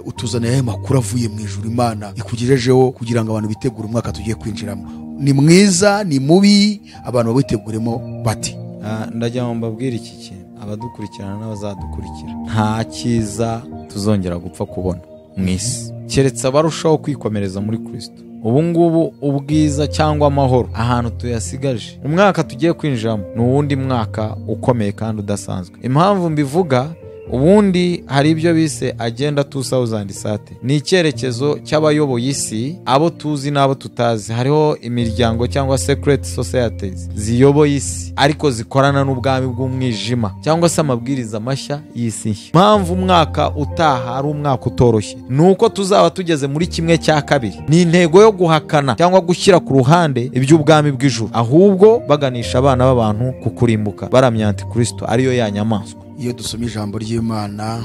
Utuzaniye aya makuru avuye mu ijuru Imana ikugejejeho kugira ngo abantu bitegure umwaka tugiye kwinjiramo. Ni mwiza, ni mubi, abantu bawiteguremo bati? Ndagira ngo mbabwire iki kintu, abadukurikirana n'abazadukurikira, nta cyiza tuzongera gupfa kubona mu isi keretse abarushaho kwikomereza muri Kristo. Ubu ngubu ubwiza cyangwa amahoro ahantu tuyasigaje, umwaka tugiye kwinjiramo ni uwundi mwaka ukomeye kandi udasanzwe. Impamvu mbivuga, ubundi hari ibyo bise Agenda 2030, ni icyerekezo cy'abayoboye isi, abo tuzi n'abo tutazi. Hariho imiryango cyangwa secret societies ziyoboye isi ariko zikorana n'ubwami bw'umwijima cyangwa se amabwiriza mashya y'isi nshya. Impamvu umwaka utaha ari umwaka utoroshye ni uko tuzaba tugeze muri 1/2. Ni intego yo guhakana cyangwa gushyira ku ruhande iby'ubwami bw'ijuru, ahubwo baganisha abana b'abantu ku kurimbuka, baramya Antikristo ariyo ya nyamaswa. Iyo dusoma ijambo ry'Imana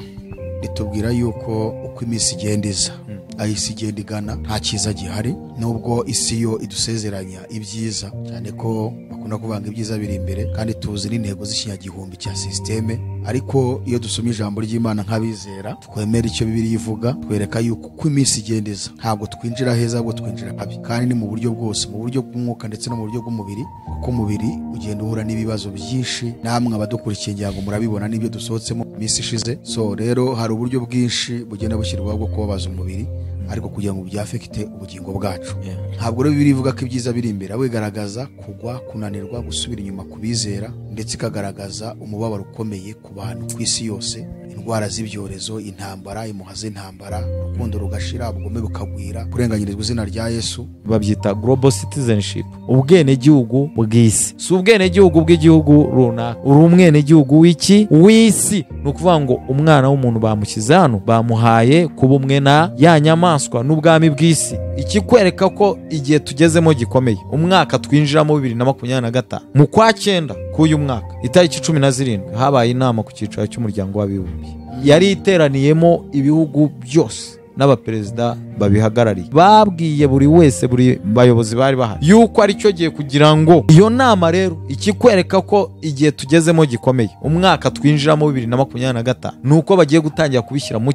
ritubwira yuko uko iminsi igenda iza, aho isi igenda igana, nta cyiza gihari, nubwo isi yo idusezeranya ibyiza, cyane ko bakunda kuvanga ibyiza biri imbere, kandi tuzi n'intego z'ikinyagihumbi cya systeme. Ariko iyo dusoma ijambo ry'Imana nk'abizera, twemera icyo Bibiliya ivuga, twereka yuko uko iminsi igenda iza ntabwo twinjira heza, ahubwo twinjira habi, kandi ni mu buryo bwose, mu buryo bw'umwuka ndetse no mu buryo bw'umubiri, kuko umubiri ugenda uhura n'ibibazo byinshi. Namwe abadukurikiye ngira ngo murabibona n'ibyo dusohotsemo iminsi ishize. So rero hari uburyo bwinshi bugenda bushyirwaho bwo kubabaza umubiri, ariko kugira ngo byafekite ubugingo bwacu. Ntabwo rero Bibiliya ivuga ko ibyiza biri imbere, ahubwo igaragaza kugwa, kunanirwa, gusubira inyuma ku bizera, ndetse ikagaragaza umubabaro ukomeye ku bantu ku isi yose, indwara z'ibyorezo, intambara, impuha z'intambara, urukundo rugashira, ubugome bukagwira, kurenganyirizwa izina rya Yesu. Babyita global citizenship, ubwenegihugu bw'isi. Si ubwenegihugu bw'igihugu runaka, uri umwenegihugu w'iki? W'isi. Ni ukuvuga ngo umwana w'umuntu bamushyize hano, bamuhaye kuba umwe na ya nyamaswa n'ubwami bw'isi. Ikikwereka ko igihe tugezemo gikomeye, umwaka twinjiramo 2025 mu kwa 9 k'uyu mwaka, itariki 17, habaye inama ku cyicaro cy'umuryango w'abibumbye, yari iteraniyemo ibihugu byose n'abaperezida babihagarariye. Babwiye buri wese, buri bayobozi bari bahari, yuko ari cyo gihe kugira ngo iyo nama. Rero ikikwereka ko igihe tugezemo gikomeye, umwaka twinjiramo 2025, ni uko bagiye gutangira kubishyira mu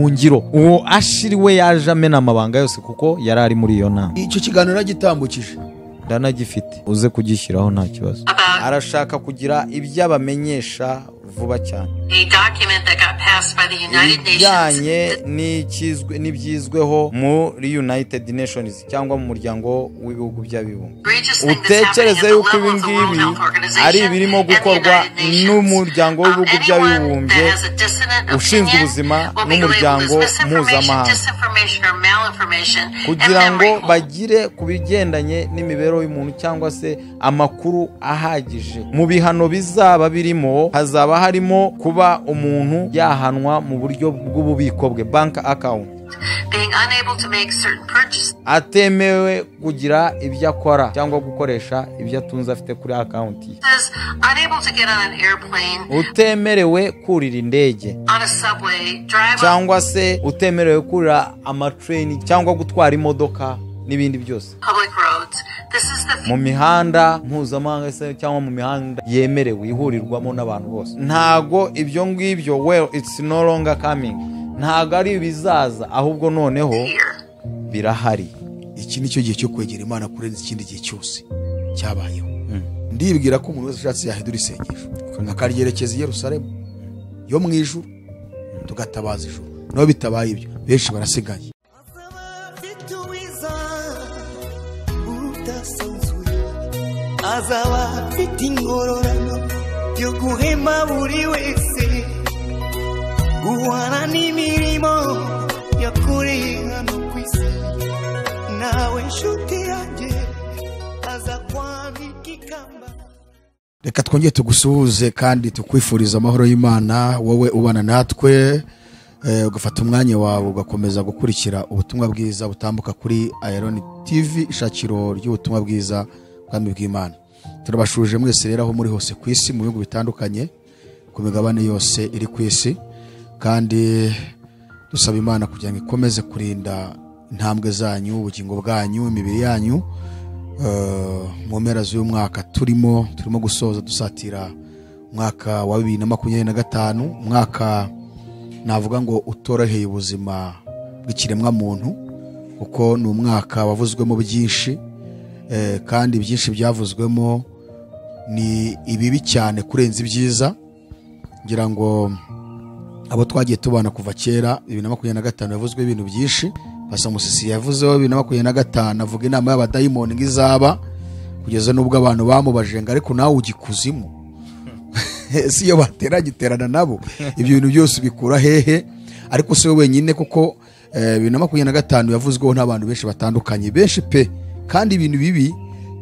ngiro. Uwo ashiriwe yaje amena amabanga yose kuko yari ari muri iyo nama. Icyo kiganiro nagitambukije, ndanagifite, uze kugishyiraho nta kibazo. Arashaka kugira ibyo abamenyesha vuba cyane ibijyanye n'ibyizweho muri United Nations cyangwa mu muryango w'ibihugu by'abibumbye. Utekereze yuko ibi ngibi ari ibirimo gukorwa n'umuryango w'ibihugu by'abibumbye ushinzwe ubuzima n'umuryango mpuzamahanga, kugira ngo bagire ku bigendanye n'imibereho y'umuntu cyangwa se amakuru ahagije. Mu bihano bizaba birimo, hazaba harimo kuba umuntu yahanwa mu buryo bw'ububiko bwe, bank account, atemewe kugira ibyo akora cyangwa gukoresha ibyo atunze afite kuri account ye, utemerewe kurira indege cyangwa se utemerewe kurira amatrain cyangwa gutwara imodoka n'ibindi byose mu mihanda mpuzamahanga cyangwa mu mihanda yemerewe ihurirwamo n'abantu bose. Ntago ibyo ngibyo, well, it's no longer coming, ntago ari ibizaza, ahubwo noneho birahari. Iki nicyo gihe cyo kwegera Imana kurenza ikindi gihe cyose cyabayeho. Ndibwira ko umuntu wese ushatse yahindura isengesho akaryerekeza i Yerusalemu yo mu ijuru, tugatabaza ijuru. No bitabaye ibyo, benshi barasigaye. Azaba afite ingororano yo guhema buri wese, guhana n'imirimo yakoreye hano ku isi. Nawe nshuti yanjye aza kwambika ikamba. Reka twongere tugusuhuze kandi tukwifuriza amahoro y'Imana, wowe ubana natwe, ugafata umwanya wawe ugakomeza gukurikira ubutumwa bwiza butambuka kuri Iron TV, ishakiro ry'ubutumwa bwiza bw'Ubwami bw'Imana. Turabashuje mwese rero aho muri hose ku isi, mu bihugu bitandukanye, ku migabane yose iri ku isi, kandi dusaba Imana kugira ngo ikomeze kurinda intambwe zanyu, ubugingo bwanyu, imibiri yanyu, mu mpera z'uyu mwaka turimo gusoza dusatira umwaka wa 2025, umwaka navuga ngo utoroheye ubuzima bw'ikiremwa muntu, kuko ni umwaka wavuzwemo byinshi, kandi byinshi byavuzwemo ni ibibi cyane kurenza ibyiza. Ngira ngo abo twagiye tubana kuva kera, 2025 yavuzwe ibintu byinshi. Pastor Musisi yavuzeho 2025 avuga inama y'abadayimoni ngizaba, kugeza nubwo abantu bamubajije ngo ariko nawe ugikuzimu si iyo bateragiterana nabo ibyo bintu byose bikura hehe? Ariko si we wenyine, kuko 2025 yavuzweho n'abantu benshi batandukanye, benshi pe, kandi ibintu bibi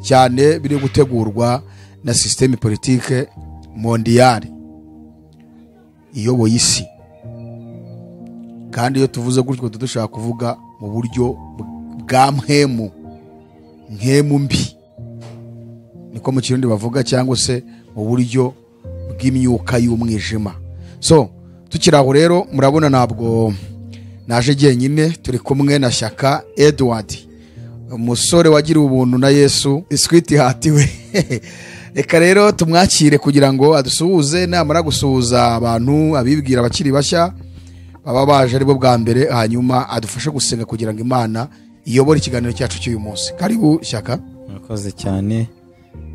cyane biri gutegurwa na système politique mondiale iyoboye isi. Kandi iyo tuvuze gutyo dushaka kuvuga mu buryo bwa mpemu, nkemu mbi niko mu Kirundi bavuga, cyangwa se mu buryo bw'imyuka y'umwijima. So tukiri aho rero, murabona ntabwo naje jyenyine, turi kumwe na Shyaka Edward, umusore wagiriwe ubuntu na Yesu, sweetheart we. Reka rero tumwakire kugira ngo adusuhuze, namara gusuhuza abantu abibwira abakiri bashya baba baje aribwo bwa mbere, hanyuma adufashe gusenga kugira ngo Imana iyobore ikiganiro cyacu cy'uyu munsi. Karibu Shyaka. Murakoze cyane,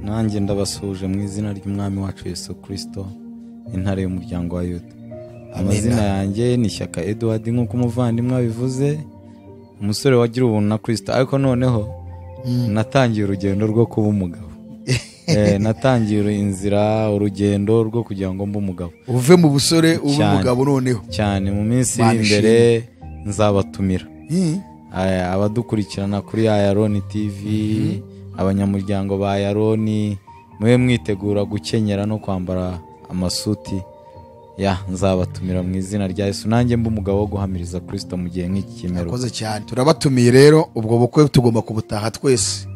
nanjye ndabasuhuje mu izina ry'Umwami wacu Yesu Kristo, intare y'umuryango wa Yuda. Amazina yanjye ni Shyaka Edward nk'uko umuvandimwe abivuze, umusore wagira ubuntu na Kristo. Ariko noneho natangiye urugendo rwo kuba umugabo. Natangiye inzira, urugendo rwo kugira ngo mbe umugabo, uve mu busore ube umugabo noneho cyane. Mu minsi iri imbere nzabatumira abadukurikirana kuri Ayaroni TV, abanyamuryango ba Ayaroni, mube mwitegura gukenyera no kwambara amasuti. Ya, nzabatumira mu izina rya Yesu, nanjye mbe umugabo wo guhamiriza Kristo mu gihe nk'iki kimero. Murakoze cyane, turabatumiye rero. Ubwo bukwe tugomba kubutaha twese,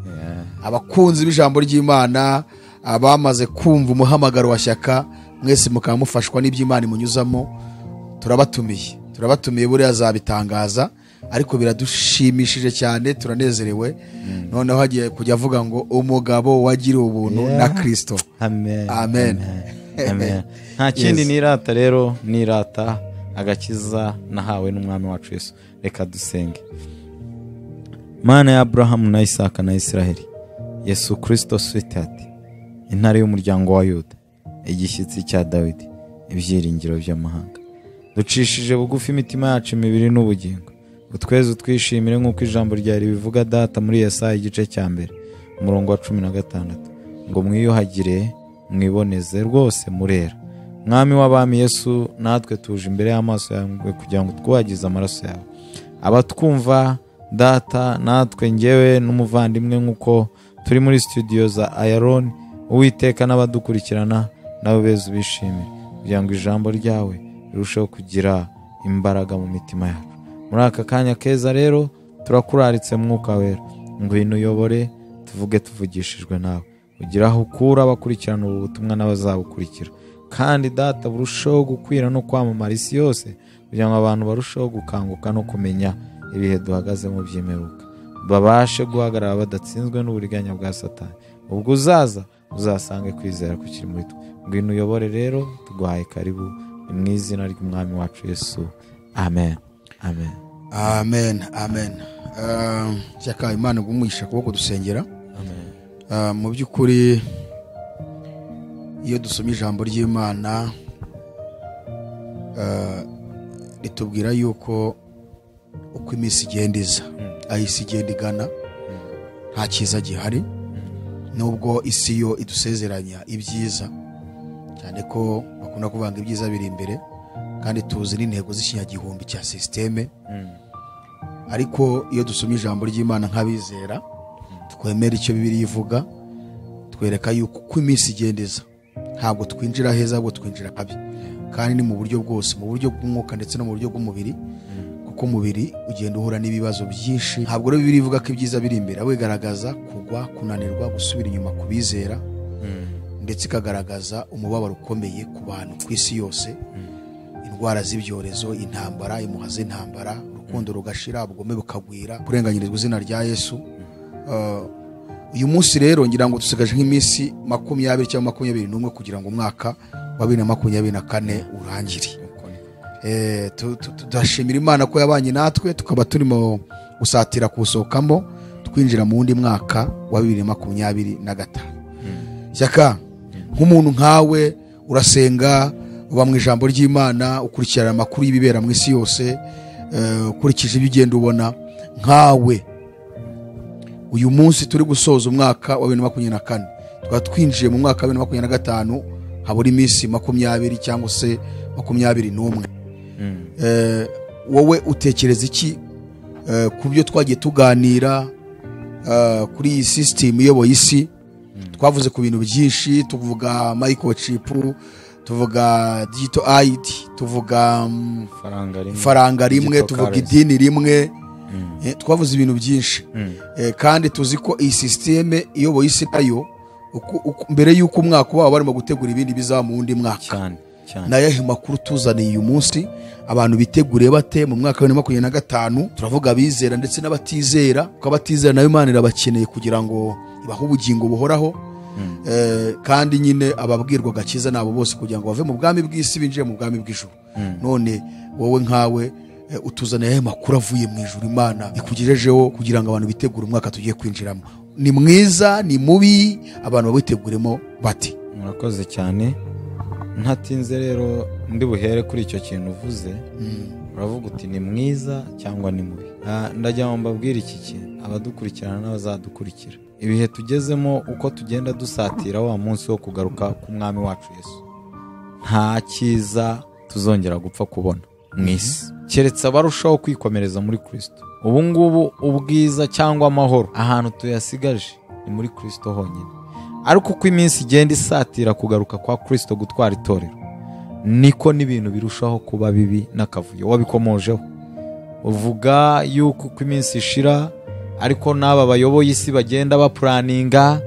abakunzi b'ijambo ry'Imana, abamaze kumva umuhamagaro wa Shyaka, mwese mukaba mufashwa n'iby'Imana imunyuzamo. Turabatumiye, turabatumiye, buriya azabitangaza, ariko biradushimishije cyane, turanezerewe. Noneho hagiye kujya avuga ngo umugabo wagiriwe ubuntu na Kristo. Amen. Amen. Amen. Nta kindi nirata rero, nirata agakiza nahawe n'Umwami wacu Yesu. Reka dusenge. Mana ya Abrahamu na Isaka na Israheli, Yesu Kristo sweetheart, intare y'umuryango wa Yuda, igishyitsi cya Dawidi, ibyiringiro by'amahanga, ducishije bugufi imitima yacu, imibiri n'ubugingo, utweze utwishimire nk'uko ijambo ryari bivuga Data muri Yesaya igice cya 1 umurongo wa 16, ngo mwiyuhagire mwiboneze rwose murera. Mwami w'abami Yesu, natwe tuje imbere y'amaso yawe kugira ngo twuhagize amaraso yawe. Abatwumva Data, natwe ngewe n'umuvandimwe nk'uko turi muri studio za Ayaroni, Uwiteka n'abadukurikirana nabo beza ubishimire, kugira ngo ijambo ryawe rirusheho kugira imbaraga mu mitima yacu. Muri aka kanya keza rero turakuraritse Mwuka Wera, ngwino uyobore, tuvuge tuvugishijwe nawe, ugira aho ukura abakurikirana ubu butumwa n'abazabukurikira, kandi Data burusheho gukwira no kwamamara isi yose, kugira ngo abantu barusheho gukanguka no kumenya ibihe duhagazemo by'imperuka, babashe guhagarara badatsinzwe n'uburiganya bwa Satani. Ubwo uzaza uzasange kwizera kukiri muri twe. Ngwino uyobore rero, tuguhaye karibu, mu izina ry'Umwami wacu Yesu. Amen. Amen. Amen. Amen. Shyaka, Imana igumugisha kuboko dusengera. Amen. Mu by'ukuri iyo dusomye ijambo ry'Imana ritubwira yuko uko iminsi igenda iza, aho isi igenda igana, nta cyiza gihari, nubwo isi yo idusezeranya ibyiza, cyane ko bakunda kuvuga ngo ibyiza biri imbere, kandi tuzi n'intego z'ikinyagihumbi cya systeme. Ariko iyo dusomye ijambo ry'Imana nk'abizera, twemera icyo Bibiliya ivuga, twereka yuko uko iminsi igenda iza ntabwo twinjira heza, ahubwo twinjira habi, kandi ni mu buryo bwose, mu buryo bw'umwuka ndetse no mu buryo bw'umubiri, kuko umubiri ugenda uhura n'ibibazo byinshi. Ntabwo rero Bibiliya ivuga ko ibyiza biri imbere, ahubwo igaragaza kugwa, kunanirwa, gusubira inyuma ku bizera, ndetse ikagaragaza umubabaro ukomeye ku bantu ku isi yose, indwara z'ibyorezo, intambara, impuha z'intambara, urukundo rugashira, ubugome bukagwira, kurenganyirizwa izina rya Yesu. Uyu munsi rero ngira ngo dusigaje nk'iminsi 20 cyangwa 21 kugira ngo umwaka wa 2024 urangire. Tudashimira Imana ko yabanye natwe, tukaba turimo gusatira kuwusohokamo twinjira mu wundi mwaka wa 2025. Shyaka, nk'umuntu nkawe urasenga, uba mu ijambo ry'Imana, ukurikirana amakuru y'ibibera mu isi yose, ukurikije ibyo ugenda ubona, nkawe uyu munsi turi gusoza umwaka wa 2024, tukaba twinjiye mu mwaka wa 2025, habura iminsi 20 cyangwa se 21. Wowe utekereza iki ku byo twagiye tuganira kuri iyi system iyoboye isi? Twavuze ku bintu byinshi, tuvuga microchip, tuvuga digital ID, tuvuga ifaranga rimwe, tuvuga idini rimwe, twavuze ibintu byinshi. Kandi tuzi ko iyi system iyoboye isi nayo mbere y'uko umwaka wabo barimo gutegura ibindi bizaba mu wundi mwaka. Nayahe makuru tuzaniye uyu munsi, abantu bitegure bate mu mwaka wa 2025? Turavuga abizera ndetse n'abatizera, kuko abatizera nayo Imana irabakeneye kugira ngo ibahe ubugingo buhoraho. Kandi nyine ababwirwa gakiza nabo bose kugira ngo bave mu bwami bw'isi binjire mu bwami bw'ijuru. None wowe nkawe utuzaniye makuru avuye mu ijuru Imana ikugejejeho kugira ngo abantu bitegure umwaka tugiye kwinjiramo. Ni mwiza, ni mubi, abantu bawiteguremo bati? Murakoze cyane. Ntatinze rero ndi buhere kuri icyo kintu uvuze. Uravuga uti ni mwiza cyangwa ni mubi. Ndajya ngo mbabwire iki kintu abadukurikirana n'abazadukurikira. Ibihe tugezemo uko tugenda dusatira wa munsi wo kugaruka k'umwami wacu Yesu, nta cyiza tuzongera gupfa kubona mu isi, keretse abarushaho kwikomereza muri Kristo. Ubu ngubu ubwiza cyangwa amahoro ahantu tuyasigaje ni muri Kristo honyine. Ariko uko iminsi igenda isatira kugaruka kwa Kristo gutwara itorero, niko n'ibintu birushaho kuba bibi n'akavuyo. Wabikomojeho uvuga yuko uko iminsi ishira ariko n'aba bayoboye isi bagenda bapuraninga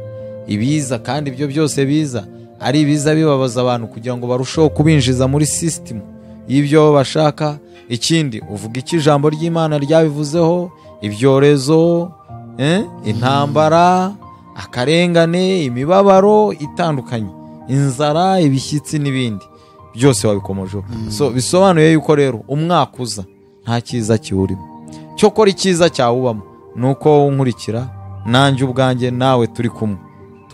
ibiza, kandi ibyo byose biza ari ibiza bibabaza abantu kugira ngo barusheho kubinjiza muri system y'ibyo bashaka. Ikindi uvuga iki ijambo ry'Imana ryabivuzeho, ibyorezo, intambara, akarengane, imibabaro itandukanye, inzara, ibishyitsi n'ibindi byose wabikomojeho. So bisobanuye yuko rero umwaka uza nta cyiza kiwurimo. Cyokora icyiza cyawubamo nuko unkurikira nanjye ubwanjye nawe turi kumwe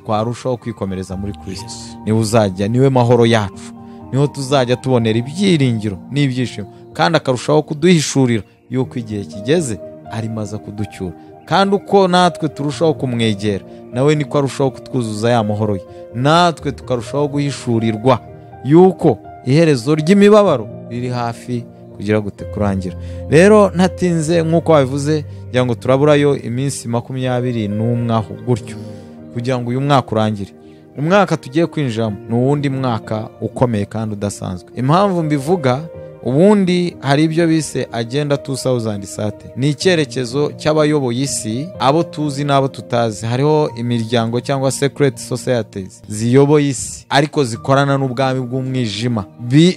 twarushaho kwikomereza muri Kristo. Niwe uzajya, niwe mahoro yacu, niho tuzajya tubonera ibyiringiro n'ibyishimo, kandi akarushaho kuduhishurira yuko igihe kigeze arimaza kuducyura. Kandi uko natwe turushaho kumwegera nawe niko arushaho kutwuzuza ya mahoro ye, natwe tukarushaho guhishurirwa yuko iherezo ry'imibabaro riri hafi kugira gute kurangira. Rero ntatinze nk'uko wabivuze, ngira ngo turaburayo iminsi 21 aho gutyo kugira ngo uyu mwaka urangire. Umwaka tugiye kwinjiramo ni uwundi mwaka ukomeye kandi udasanzwe. Impamvu mbivuga, ubundi hari ibyo bise agenda 2030, ni icyerekezo cy'abayoboye isi, abo tuzi n'abo tutazi. Hariho imiryango cyangwa secret societies ziyoboye isi ariko zikorana n'ubwami bw'umwijima.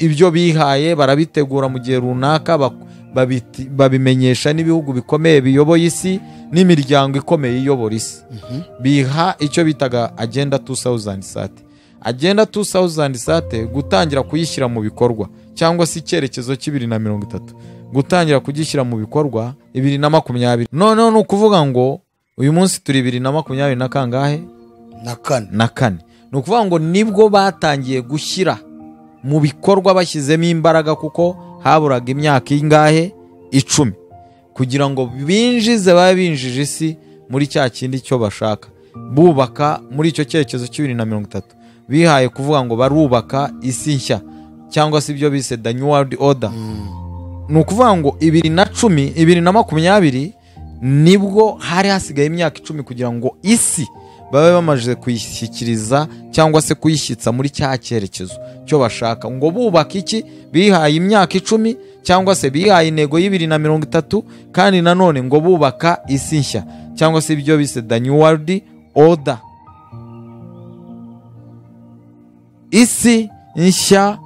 Ibyo bihaye barabitegura mu gihe runaka, babimenyesha n'ibihugu bikomeye biyoboye isi n'imiryango ikomeye iyobora isi. Biha icyo bitaga agenda 2030. Agenda 2030 gutangira kuyishyira mu bikorwa, cyangwa se icyerekezo cy'2030 gutangira kugishyira mu bikorwa 2020. Noneho ni ukuvuga ngo uyu munsi turi 2020 na kangahe? Na kane. Ni ukuvuga ngo nibwo batangiye gushyira mu bikorwa, bashyizemo imbaraga, kuko haburaga imyaka ingahe? 10 kugira ngo binjize, babe binjije isi muri cya kindi cyo bashaka. Bubaka muri icyo cyerekezo cy'2030, bihaye kuvuga ngo barubaka isi nshya, cyangwa se ibyo bise the new world order. Ni ukuvuga ngo 2010, 2020 nibwo hari hasigaye imyaka 10 kugira ngo isi babe bamaze kuyishyikiriza cyangwa se kuyishyitsa muri cya cyerekezo cyo bashaka. Ngo bubaka iki? Bihaye imyaka 10 cyangwa se bihaye intego y'2030, kandi nanone ngo bubaka isi nshya cyangwa se ibyo bise the new world order. Isi nshya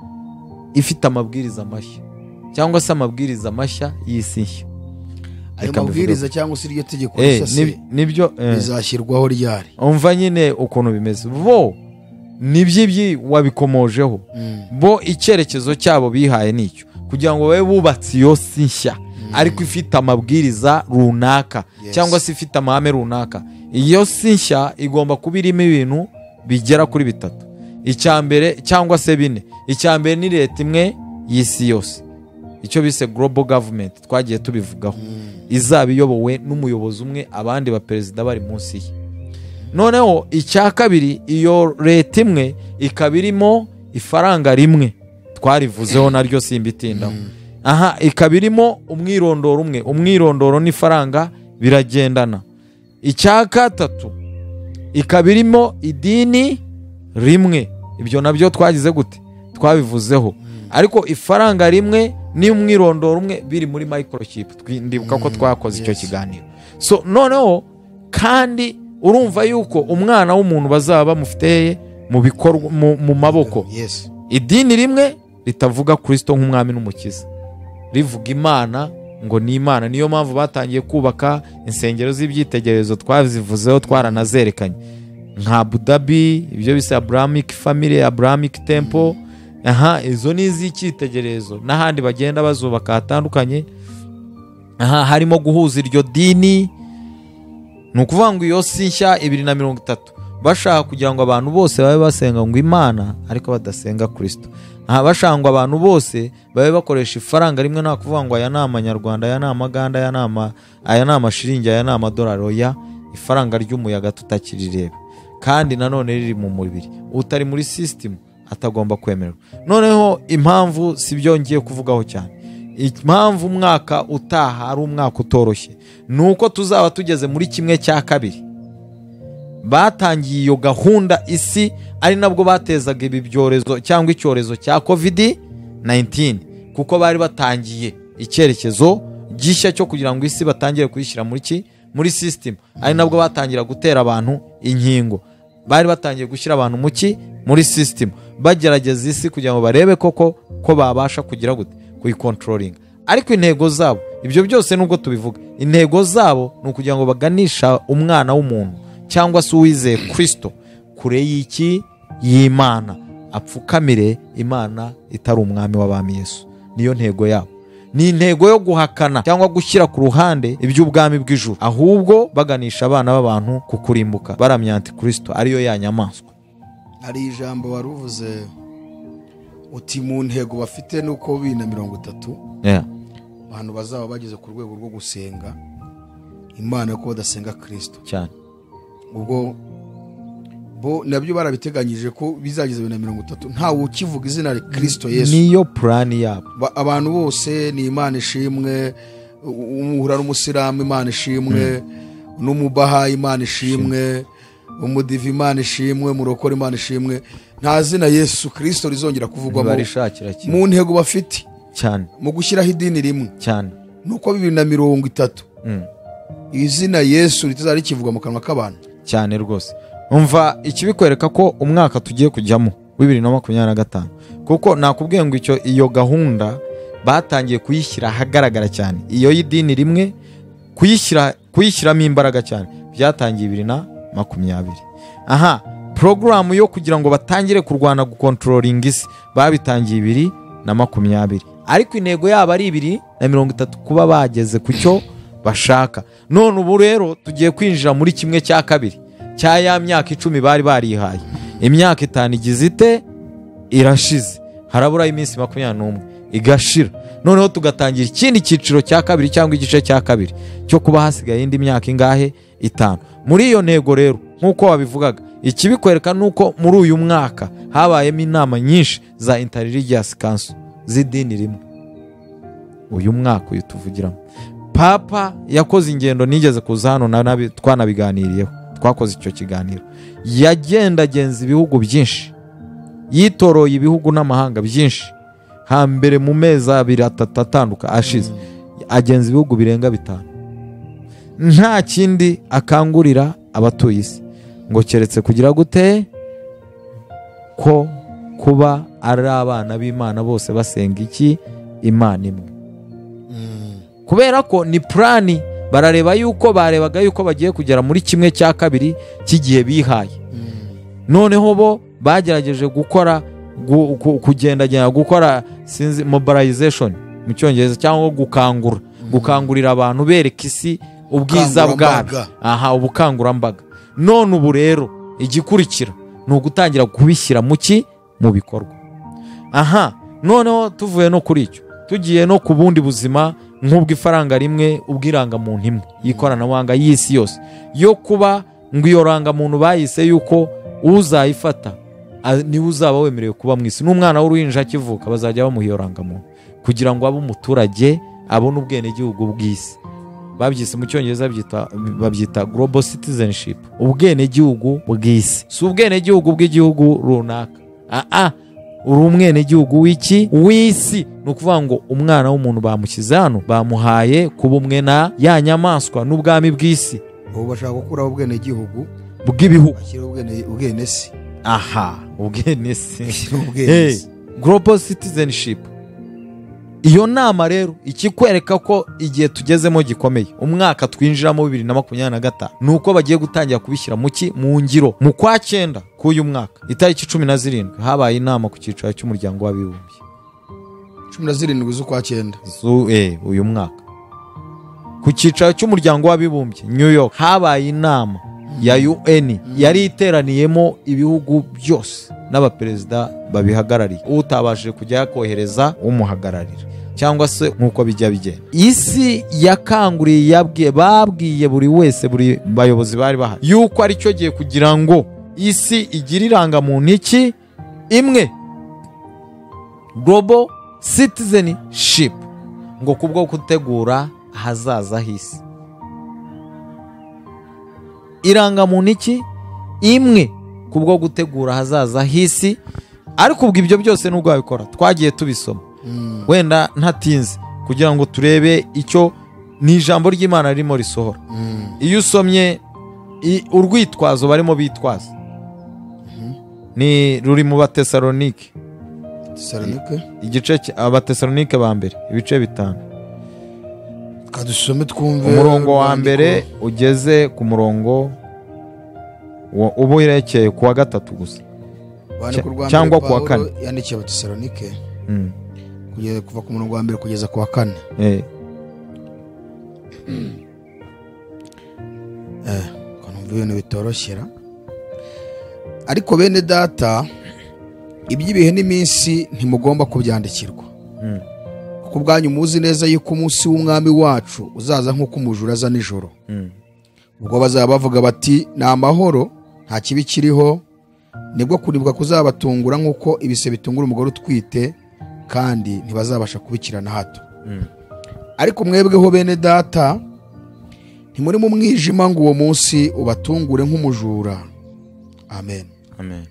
ifite amabwiriza mashya, cyangwa se amabwiriza mashya y'isi nshya. Ayo mabwiriza cyangwa se iryo tegeko nibyo bizashyirwaho ryari? Umva nyine ukuntu bimeze. Bo nibyibyi wabikomojeho. Bo icyerekezo cyabo bihaye nicyo. kugira ngo babe bubatse iyo si nshya ariko ifite amabwiriza runaka, cyangwa se ifite amahame runaka. Iyo si nshya igomba kuba irimo ibintu bigera kuri bitatu. Icya mbere cyangwa se bine. Icya mbere ni leta imwe y'isi yose, icyo bise global government, twagiye tubivugaho, izaba iyobowe n'umuyobozi umwe, abandi ba perezida bari munsi ye. Noneho icya kabiri, iyo leta imwe ikaba irimo ifaranga rimwe, twarivuzeho naryo simbitindaho. Aha ikaba irimo umwirondoro umwe, umwirondoro n'ifaranga biragendana. Icya gatatu, ikaba irimo idini rimwe, ibyo nabyo twagize gute, twabivuzeho. Ariko ifaranga rimwe n'umwirondoro umwe biri muri microchip, ndibuka ko twakoze icyo kiganiro. So noneho kandi urumva yuko umwana w'umuntu bazaba bamufiteye mu bikorwa mu maboko. Idini rimwe ritavuga Kristo nk'umwami n'umukiza, rivuga Imana ngo ni Imana. Niyo mpamvu batangiye kubaka insengero z'ibyitegererezo, twazivuzeho twaranazerekanye, nka Abu Dhabi, ibyo bise Abrahamic Family, Abrahamic Temple. Aha izo ni iz'icyitegererezo, n'ahandi bagenda bazubaka hatandukanye. Aha harimo guhuza iryo dini. Ni ukuvuga ngo iyo si nshya 2030 bashaka kugira ngo abantu bose babe basenga ngo Imana ariko badasenga Kristo. Aha bashaka ngo abantu bose babe bakoresha ifaranga rimwe, nta kuvuga ngo aya ni amanyarwanda, aya ni amaganda, aya ni amashiringi, aya ni amadolari. Oya, ifaranga ry'umuyaga tutakirireba, kandi nanone riri mu mubiri, utari muri system atagomba kwemererwa. Noneho impamvu si byo ngiye kuvugaho cyane, impamvu umwaka utaha ari umwaka utoroshye nuko tuzaba tugeze muri 1/2. Batangiye iyo gahunda isi ari nabwo batezaga ibi byorezo cyangwa icyorezo cya COVID-19, kuko bari batangiye icyerekezo gishya cyo kugira ngo isi batangire kuyishyira muri system. Ari nabwo batangira gutera abantu inkingo, bari batangiye gushyira abantu muri system, bagerageza isi kugira ngo barebe koko ko babasha kugira gute kuyicontrolling. Ariko intego zabo, ibyo byose nubwo tubivuga, intego zabo ni ukugira ngo baganisha umwana w'umuntu cyangwa se uwizeye Kristo kure y'iki y'Imana, apfukamire Imana itari umwami w'abami Yesu. Niyo ntego yabo. Ni intego yo guhakana cyangwa gushyira ku ruhande iby'ubwami bw'ijuru, ahubwo baganisha abana b'abantu ku kurimbuka, baramya Antikristo ariyo ya nyamaswa. Hari ijambo waruvuze uti mu ntego bafite nuko 2030 abantu bazaba bageze ku rwego rwo gusenga Imana ko badasenga Kristo cyane. Ubwo bo nabyo barabiteganyije ko bizageza 2030 ntawe ukivuga izina rya Kristo Yesu. Niyo plan yabo. Abantu bose ni Imana ishimwe, umuhura n'umusilamu Imana ishimwe, n'umubaha Imana ishimwe, umudivi Imana ishimwe, murokore Imana ishimwe. Nta zina Yesu Kristo rizongera kuvugwamo. Mu ntego bafite cyane mu gushyiraho idini rimwe cyane nuko 2030 izina Yesu ritazari kivugwa mu kanwa k'abantu cyane rwose. Umva ikibikwereka ko umwaka tugiye kujyamo 2025, kuko nakubwiye ngo icyo iyo gahunda batangiye kuyishyira ahagaragara cyane, iyo y'idini rimwe kuyishyiramo imbaraga cyane byatangiye 2020. Aha programu yo kugira ngo batangire kurwana gucontrolling isi babitangiye 2020, ariko intego yabo ari 2030 kuba bageze ku cyo bashaka. None ubu rero tugiye kwinjira muri 1/2 cya ya myaka 10 bari barihaye. Imyaka 5 igize ite irashize, harabura iminsi 21 igashira. Noneho tugatangira ikindi cyiciro cya kabiri cyangwa igice cya kabiri cyo kuba hasigaye indi myaka ingahe? 5. Muri iyo ntego rero nkuko wabivugaga, ikibikwereka nuko muri uyu mwaka habayemo inama nyinshi za Interreligious Council z'idini rimwe. Uyu mwaka uyu tuvugiramo, Papa yakoze ingendo, nigeze kuza hano twanabiganiriyeho, twakoze icyo kiganiro. Yagendagenza ibihugu byinshi, yitoroye ibihugu n'amahanga byinshi. Hambere mu mezi 2 3 atanduka ashize, agenza ibihugu birenga 5. Nta kindi akangurira abatuye isi ngo keretse kugira gute ko kuba ari abana b'Imana bose basenga iki? Imana imwe. Kubera ko ni plani, barareba yuko barebaga yuko bagiye kugera muri 1/2 cy'igihe bihaye. Noneho bo bagerageje gukora kugendagenda gukora sinzi mobilization mu cyongereza cyangwa gukangura, gukangurira abantu bereka isi ubwiza bwabyo. Aha, ubukangurambaga. None ubu rero igikurikira ni ugutangira kubishyira mu bikorwa. Aha, noneho tuvuye no kuri icyo tugiye no ku bundi buzima nk'ubw'ifaranga rimwe, ubw'irangamuntu imwe y'ikoranabuhanga y'isi yose, yo kuba ngo iyo rangamuntu bayise yuko uzayifata niwe uzaba wemerewe kuba mu isi. N'umwana w'uruhinja akivuka bazajya bamuha iyo rangamuntu kugira ngo abe umuturage, abone ubwenegihugu bw'isi. Babyise mu cyongereza babyita global citizenship, ubwenegihugu bw'isi. Si ubwenegihugu bw'igihugu runaka, uri umwenegihugu w'iki? W'isi. Ni ukuvuga ngo umwana w'umuntu bamushyize hano, bamuhaye kuba umwe na ya nyamaswa n'ubwami bw'isi. Ubu bashaka gukuraho ubwenegihugu bw'ibihugu, bashyiraho ubwenesi. Aha, ubwenesi. Global citizenship. Iyo nama rero ikikwereka ko igihe tugezemo gikomeye, umwaka twinjiramo 2025, nuko bagiye gutangira kubishyira mu ngiro. Mu kwa 9 k'uyu mwaka itariki 17 habaye inama ku cyicaro cy'umuryango w'abibumbye. 17 z'ukwa 9 uyu mwaka ku cyicaro cy'umuryango w'abibumbye New York habaye inama ya UN yari iteraniyemo ibihugu byose n'abaperezida babihagarariye, utabashije kujya kohereza umuhagararira cyangwa se nkuko bijya bigenda. Isi yakanguriye, babwiye buri wese, buri bayobozi bari bahari yuko ari cyo gihe kugira ngo isi igire irangamuntu iki imwe, global citizenship, ngo kubwo gutegura ahazaza h'isi. Irangamuntu iki imwe kubwo gutegura ahazaza h'isi. Ariko ubwo ibyo byose nubwo babikora twagiye tubisoma wenda ntatinze kugira ngo turebe icyo ni ijambo ry'Imana ririmo risohora. Iyo usomye urwitwazo barimo bitwaza ni ruri mu Batesalonike, igice Abatesalonike ba mbere ibice 5, kadusome twumve umurongo wa mbere ugeze ku murongo ubu irekeye ku wa 3 gusa cyangwa ku wa 4. Yandikiye Abatesalonike kugeza kuva ku murongo wa mbere kugeza ku wa 4. Kanumva ibintu bitoroshyera. Ariko bene data, iby'ibihe n'iminsi ntimugomba kubyandikirwa, kuko ubwanyu muzi neza yuko umunsi w'umwami wacu uzaza nk'uko umujura aza nijoro. Ubwo bazaba bavuga bati ni amahoro, nta kibi kiriho, nibwo kuribwa kuzabatungura nk'uko ibise bitungura umugore utwite, kandi ntibazabasha kubikira na hato. Ariko mwebweho bene data, ntimuri mu mwijima ngo uwo munsi ubatungure nk'umujura. Amen. Amen.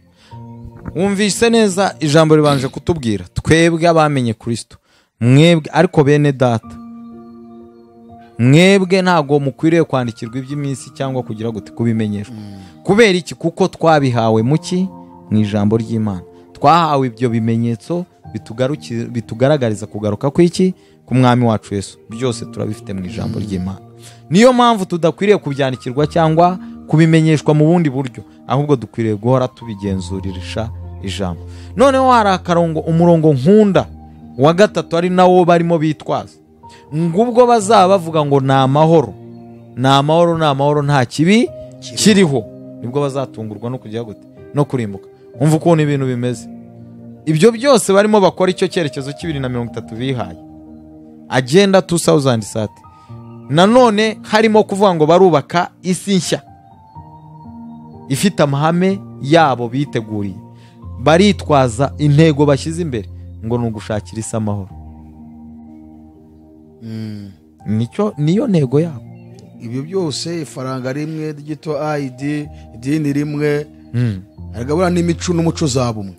Wumvise neza ijambo ribanje kutubwira twebwe abamenye Kristo, mwebwe ariko bene data, mwebwe ntago mukwiriye kwandikirwa iby'iminsi cyangwa kugira gute kubimenyeshwa. Kubera iki? Kuko twabihawe muki mu ijambo ry'Imana. Twahawe ibyo bimenyetso bitugaragariza kugaruka kw'iki ku mwami wacu Yesu. Byose turabifite mu ijambo ry'Imana. Niyo mpamvu tudakwiriye kubyandikirwa cyangwa kubimenyeshwa mu bundi buryo, ahubwo dukwiriye guhora tubigenzuririsha ijambo. Noneho hari akarongo, umurongo nkunda wa 3 ari nawo barimo bitwaza, ngubwo bazaba bavuga ngo ni amahoro, ni amahoro, ni amahoro, nta kibi kiriho, nibwo bazatungurwa no kujya gute no kurimbuka. Umva ukuntu ibintu bimeze. Ibyo byose barimo bakora icyo cyerekezo 2030 bihaye, agenda 2030. Nanone harimo kuvuga ngo barubaka isi nshya ifite amahame yabo biteguriye. Baritwaza intego bashyize imbere ngo ni ugushakira isi amahoro. Nicyo niyo ntego yabo. Ibyo byose ifaranga rimwe ryitwa ID, idini rimwe, aragabura n'imico n'umuco zabo umwe.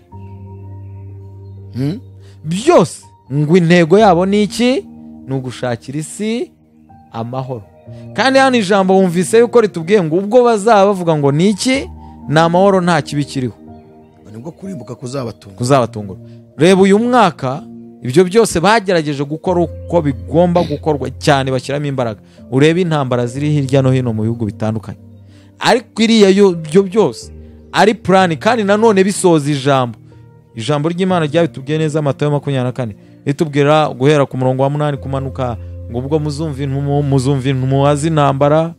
Byose ngo intego yabo ni iki? Ni ugushakira isi amahoro. Kandi hano ijambo wumvise yuko ritubwiye ngo ubwo bazaba bavuga ngo ni iki? Ni amahoro, nta kibi kiriho, nibwo kurimbuka kuzabatungura. Reba uyu mwaka ibyo byose bagerageje gukora uko bigomba gukorwa cyane, bashyiramo imbaraga. Urebe intambara ziri hirya no hino mu bihugu bitandukanye, ariko iriya ibyo byose ari plan. Kandi nanone bisoza ijambo ry'Imana ryabitubwiye neza, Matayo 24, itubwira guhera ku murongo wa 8 kumanuka ngo ubwo muzumva intumwa z'intambara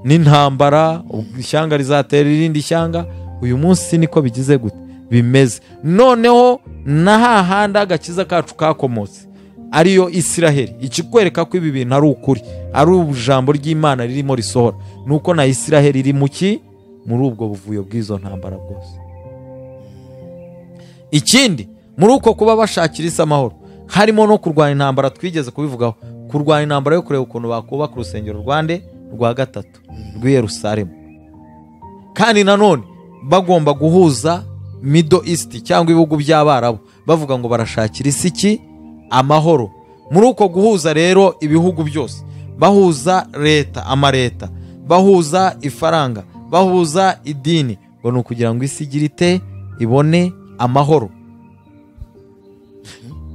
n'intambara, ishyanga rizatera irindi shyanga. Uyu munsi niko bigize gute bimeze. Noneho na hahandi agakiza kacu kakomotse ariyo Isiraheli, ikikwereka ko ibi bintu ari ukuri, ari ijambo ry'Imana ririmo risohora, nuko na Isiraheli iri muki muri ubwo buvuyo bw'izo ntambara bwose. Ikindi muri uko kuba bashakira isi amahoro harimo no kurwanya intambara, twigeze kubivugaho, kurwanya intambara yo kureba ukuntu bakubaka urusengero rwande rwa gatatu rw'i Yerusalemu. Kandi nanone bagomba guhuza Middle East cyangwa ibihugu by'Abarabu, bavuga ngo barashakira isi iki amahoro. Muri uko guhuza rero ibihugu byose, bahuza leta, amareta, bahuza ifaranga, bahuza idini, ngo ni ukugira ngo isi igire ite ibone amahoro.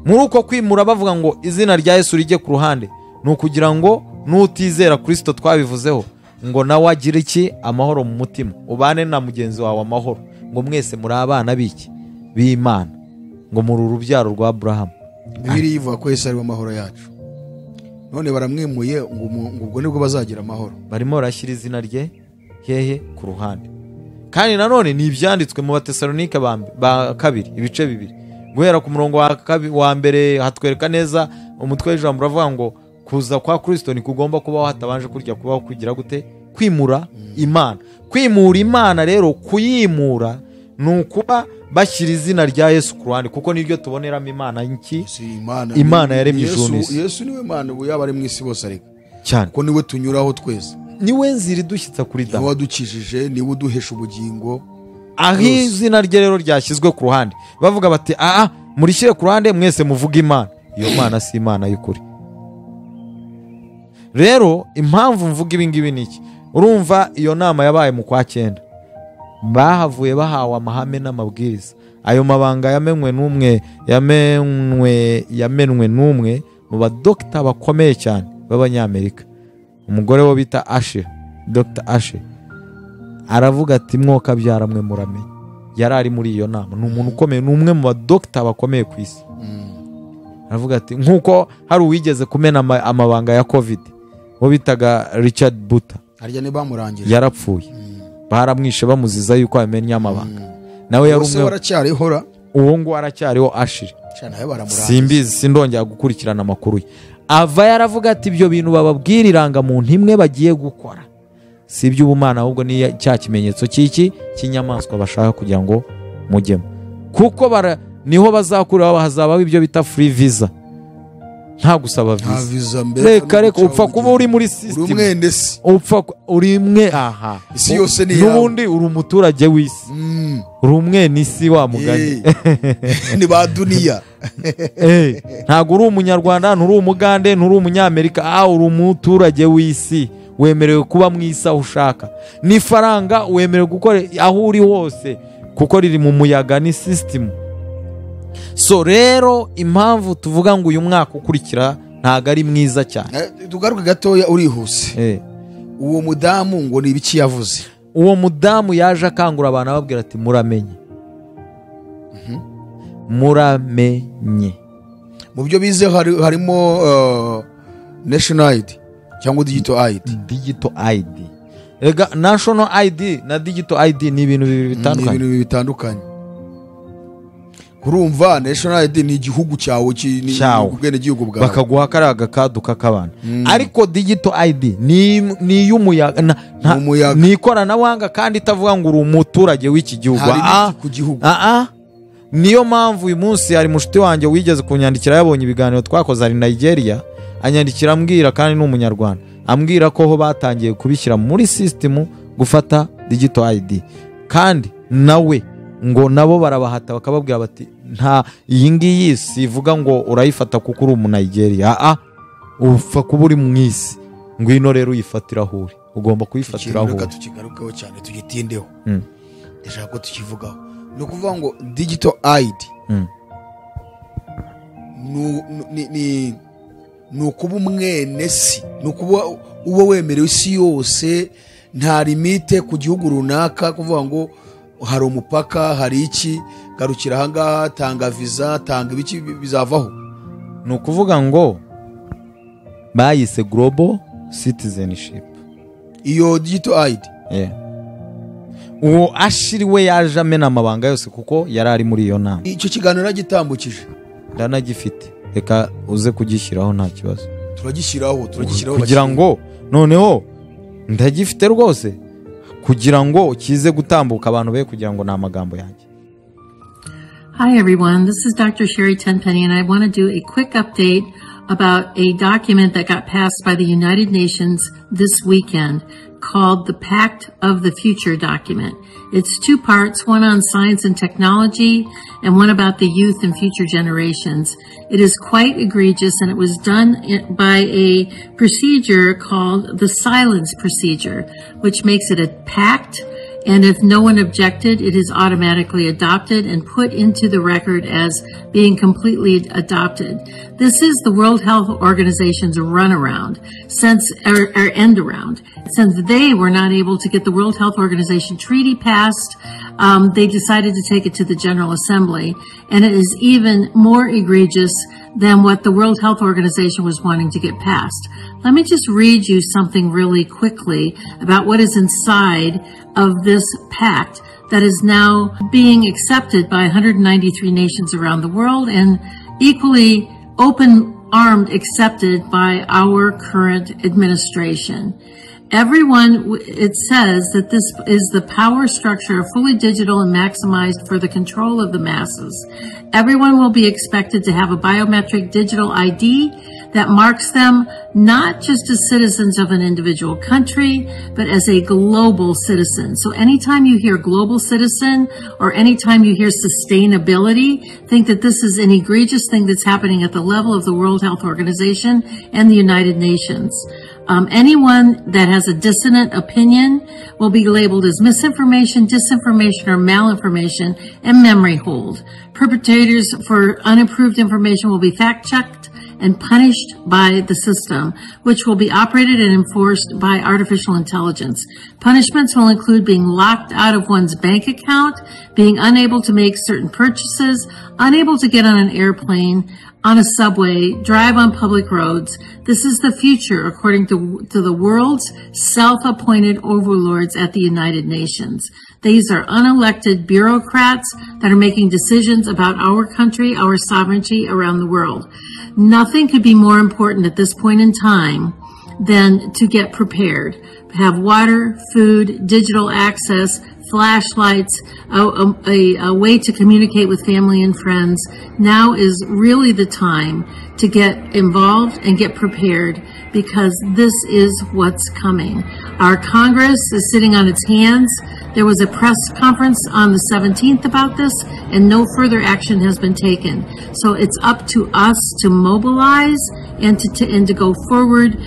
Muri uko kwimura bavuga ngo izina rya Yesu rijye ku ruhande, ni ukugira ngo nutizera Kristo twabivuzeho ngo nawe agire iki amahoro mu mutima, ubane na mugenzi wawe amahoro, ngo mwese muri abana biki b'Imana, ngo muri urubyaro rwa Abraham. Bibiliya ivuga ko Yesu ari we amahoro yacu, none baramwimuye ngo ubwo nibwo bazagira amahoro. Barimo barashyira izina rye hehe ku ruhande. Kandi nanone ni ibyanditswe mu Batesalonike ba kabiri ibice 2 guhera ku murongo wa mbere hatwereka neza umutwe w'ijambo uravuga ngo kuza kwa Kristo ntikugomba kubaho hatabanje kurya kubaho kugira gute kwimura Imana. Kwimura Imana rero, kuyimura ni ukuba bashyira izina rya Yesu ku ruhande, kuko niryo tuboneramo Imana iki Imana yaremye ijuru n'isi. Yesu niwe Mana ubu yaba ari mu isi bose ariko cyane, kuko niwe tunyuraho twese, niwe nzira idushyitsa kuri Data, niwe wadukijije, niwe uduhesha ubugingo. Aho izina rye rero ryashyizwe ku ruhande bavuga bati aa murishyire ku ruhande mwese muvuga Imana, iyo Mana si Imana y'ukuri. Rero impamvu mvuga ibi ngibi ni iki? Urumva iyo nama yabaye mu kwa 9, bahavuye bahawe amahame n'amabwiriza. Ayo mabanga yamenwe n'umwe yamenwe n'umwe mu badokita bakomeye cyane b'Abanyamerika, umugore wo bita Ashe, Dr. Ashe, aravuga ati mwoka byaramwe muramenye. Yari ari muri iyo nama, ni umuntu ukomeye, ni umwe mu badokita bakomeye ku isi. Aravuga ati nkuko hari uwigeze kumena amabanga ya COVID wo bitaga Richard Buta, harya ne bamurangije, yarapfuye, baramwishe bamuziza yuko amenya amabanga. Nawe yari umwe waracyarihora, uwo ngo aracyariho Ashire, simbizi sindongera gukurikirana amakuru ye. Ava yaravuga ati ibyo bintu bababwira iranga muntu imwe bagiye gukora si iby'ubumana, ahubwo ni cya kimenyetso cy'iki cy'inyamaswa bashaka kugira ngo mujyemo, kuko niho bazakura hazabaho ibyo bita free visa, nta gusaba visa. Reka reka upfa kuba uri muri system, upfa uri mwe, aha isi yose ni yawe, n'ubundi uri umuturage w'isi, uri umwe n'isi wa mugani ni ba duniya. Ntabwo uri umunyarwanda, nturi umugande, nturi umunyamerika, uri umuturage w'isi, wemerewe kuba mu isi aho ushaka, n'ifaranga wemerewe gukora aho uri hose kuko riri mu muyaga, ni system. So rero impamvu tuvuga ngo uyu mwaka ukurikira ntago ari mwiza cyane. Tugaruke gatoya urihuse. Uwo mudamu ngo ni ibiki yavuze? Uwo mudamu yaje akangura abantu ababwira ati muramenye. Muramenye. Mu byo bize harimo National ID cyangwa Digital ID. Digital ID. Ega National ID na Digital ID ni ibintu bibiri bitandukanye. Ni ibintu bibiri bitandukanye. Kurumva National ID ni igihugu cyawe, ni ubwene gihugu bwawe, bakaguha karaga kaduka kabana. Ariko Digital ID ni y'umuyaga, ni ikoranabuhanga kandi itavuga ngo uri umuturage w'iki gihugu. Niyo mpamvu uyu munsi hari mushuti wanjye wigeze kunyandikira, yabonye ibiganiro twakoze ari Nigeria, anyandikira ambwira, kandi ni umunyarwanda, ambwira ko ho batangiye kubishyira muri system gufata Digital ID, kandi nawe ngo nabo barabahata bakababwira bati nta iyi ngiyi si ivuga ngo urayifata kuko uri umu-Nigeria, upfa kuba uri mu isi, ngwino rero uyifatira aho uri, ugomba kuyifatira aho uri. Reka tukigarukeho cyane tugitindeho, ndashaka ko tukivugaho. Ni ukuvuga ngo Digital ID ni ukuba umwene si, ni ukuba uba wemerewe isi yose, nta limite ku gihugu runaka, kuvuga ngo hari umupaka hari iki. Garukira ahangaha, tanga visa, tanga ibiki, bizavaho. Ni ukuvuga ngo bayise global citizenship. Iyo digital ID. Uwo Ashiri we yaje amena amabanga yose kuko yari ari muri iyo nama. Icyo kiganiro nagitambukije, ndanagifite, reka uze kugishyiraho nta kibazo. Turagishyiraho kugira ngo noneho ndagifite rwose, kugira ngo kize gutambuka abantu be, kugira ngo ni amagambo yanjye. Hi everyone, this is Dr. Sherry Tenpenny, and I want to do a quick update about a document that got passed by the United Nations this weekend called the Pact of the Future document. It's two parts, one on science and technology and one about the youth and future generations. It is quite egregious, and it was done by a procedure called the silence procedure, which makes it a pact. And if no one objected, it is automatically adopted and put into the record as being completely adopted. This is the World Health Organization's runaround or end around. Since they were not able to get the World Health Organization treaty passed, they decided to take it to the General Assembly. And it is even more egregious than what the World Health Organization was wanting to get passed. Let me just read you something really quickly about what is inside of this pact that is now being accepted by 193 nations around the world and equally open-armed accepted by our current administration. Everyone, it says that this is the power structure, fully digital and maximized for the control of the masses. Everyone will be expected to have a biometric digital ID that marks them not just as citizens of an individual country, but as a global citizen. So anytime you hear global citizen or anytime you hear sustainability, think that this is an egregious thing that's happening at the level of the World Health Organization and the United Nations. Anyone that has a dissonant opinion will be labeled as misinformation, disinformation, or malinformation, and memory hold. Perpetrators for unapproved information will be fact-checked and punished by the system, which will be operated and enforced by artificial intelligence. Punishments will include being locked out of one's bank account, being unable to make certain purchases, unable to get on an airplane, on a subway, drive on public roads. This is the future, according to the world's self-appointed overlords at the United Nations. These are unelected bureaucrats that are making decisions about our country, our sovereignty around the world. Nothing could be more important at this point in time than to get prepared. Have water, food, digital access, flashlights, a way to communicate with family and friends. Now is really the time to get involved and get prepared, because this is what's coming. Our Congress is sitting on its hands. There was a press conference on the 17th about this, and no further action has been taken. So it's up to us to mobilize and to go forward,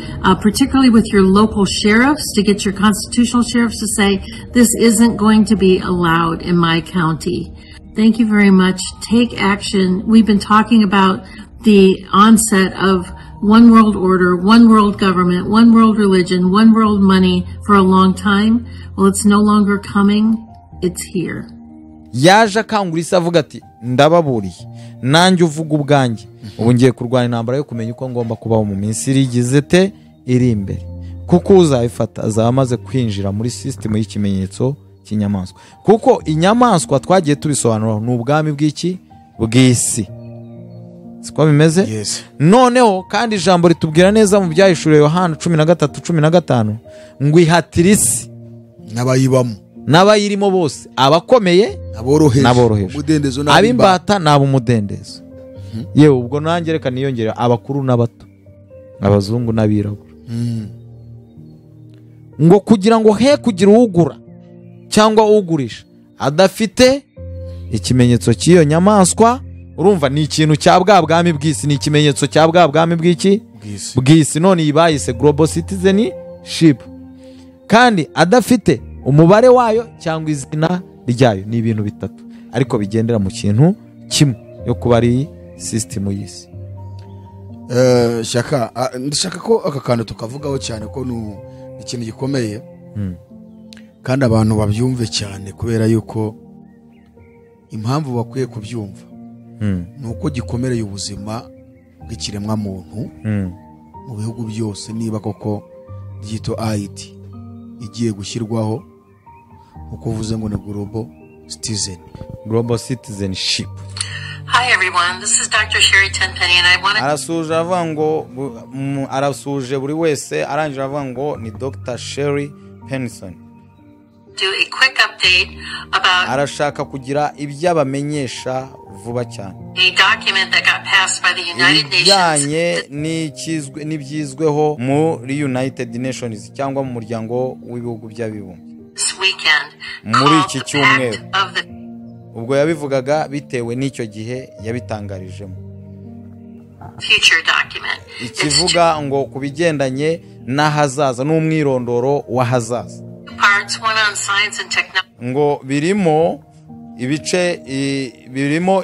particularly with your local sheriffs, to get your constitutional sheriffs to say, this isn't going to be allowed in my county. Thank you very much. Take action. We've been talking about the onset of one world order, one world government, one world religion, one world money for a long time. Well, it's no longer coming, it's here. Yaje akangura isi avuga ati ndababuriye nanjye uvuga ubwanjye, ubu ngiye kurwana intambara yo kumenya uko ngomba kubaho mu minsi irigize te iri imbere, kuko uzayifata azaba amaze kwinjira muri system y'ikimenyetso cy'inyamaswa. Kuko inyamaswa twagiye tubisobanura ni ubwami bw'iki bw'isi, siko bimeze? Yes. Noneho kandi ijambo ritubwira neza mu byahishuriwe Yohana 13:15 ngo ihatira isi n'abayibamo n'abayirimo bose, abakomeye n'aboroheje, ab'imbata n'ab'umudendezo. Yewe ubwo nanjye reka niyongera abakuru n'abato, abazungu n'abirabura. Ngo kugira ngo he kugira ugura cyangwa ugurisha adafite ikimenyetso cy'iyo nyamaswa. Urumva ni ikintu cya bwa bwami bw'isi, ni ikimenyetso cya bwa bwami bw'iki bw'isi. None iyi bayise global citizenship, kandi adafite umubare wayo cyangwa izina ryayo. Ni ibintu bitatu ariko bigendera mu kintu kimwe yo kuba ari system y'isi. Shaka ndashaka ko aka kantu tukavugaho cyane ko ni ikintu gikomeye kandi abantu babyumve cyane, kubera yuko Impamvu bakwiye kubyumva ni uko gikomereye ubuzima bw'ikiremwamuntu mu bihugu byose. Niba koko digital ID igiye gushyirwaho, uko uvuze ngo ni global citizen, global citizenship. Hi everyone, this is Dr. Sherry Tenpenny and I want to Arasuje avuga ngo arasuje buri wese, arangije avuga ngo ni Dr. Sherry Penson. do a quick update about Arashaka kugira ibyo abamenyesha vuba cyane a document that got passed by the United Nations ibijyanye n'ibyizweho muri United Nations cyangwa mu muryango w'ibihugu by'abibumbye this weekend muri called iki the cyumweru. Pact of the Ubwo yabivugaga bitewe n'icyo gihe yabitangarijemo. Future document. It's two Ikivuga ngo ku bigendanye n'ahazaza n'umwirondoro w'ahazaza. parts, one on science and technology Ngo birimo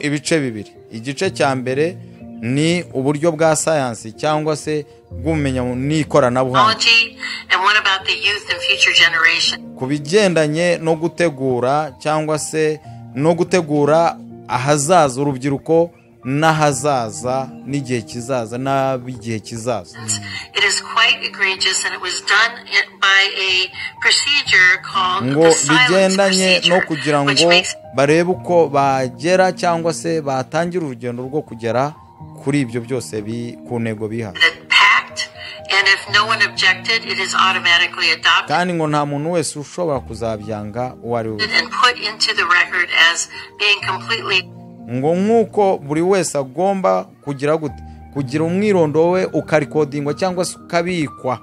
ibice bibiri. Igice cya mbere ni uburyo bwa sayansi cyangwa se bw'ubumenyi n'ikoranabuhanga, and one about the youth and future generation. ku bigendanye no gutegura cyangwa se no gutegura ahazaza, urubyiruko n'ahazaza n'igihe kizaza n'ab'igihe kizaza. It is quite egregious, and it was done by a procedure called Ngo the silence bigendanye no procedure, kugira which ngo makes barebe uko bagera cyangwa se batangira urugendo rwo kugera kuri ibyo byose ku ntego bihaye. the pact, and if no one objected, it is automatically adopted Kandi ngo nta muntu wese ushobora kuzabyanga uwo ari we wese. and put into the record as being completely Ngo nk'uko buri wese agomba kugira gute, kugira umwirondoro we ukarikodingwa cyangwa se ukabikwa.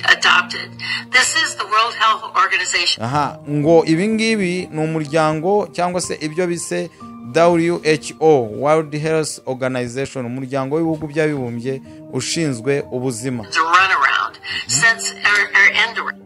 adopted. This is the World Health Organization Aha ngo ibi ngibi ni umuryango cyangwa se ibyo bise WHO, World Health Organization, umuryango w'ibihugu by'abibumbye ushinzwe ubuzima. Runaround since or end around.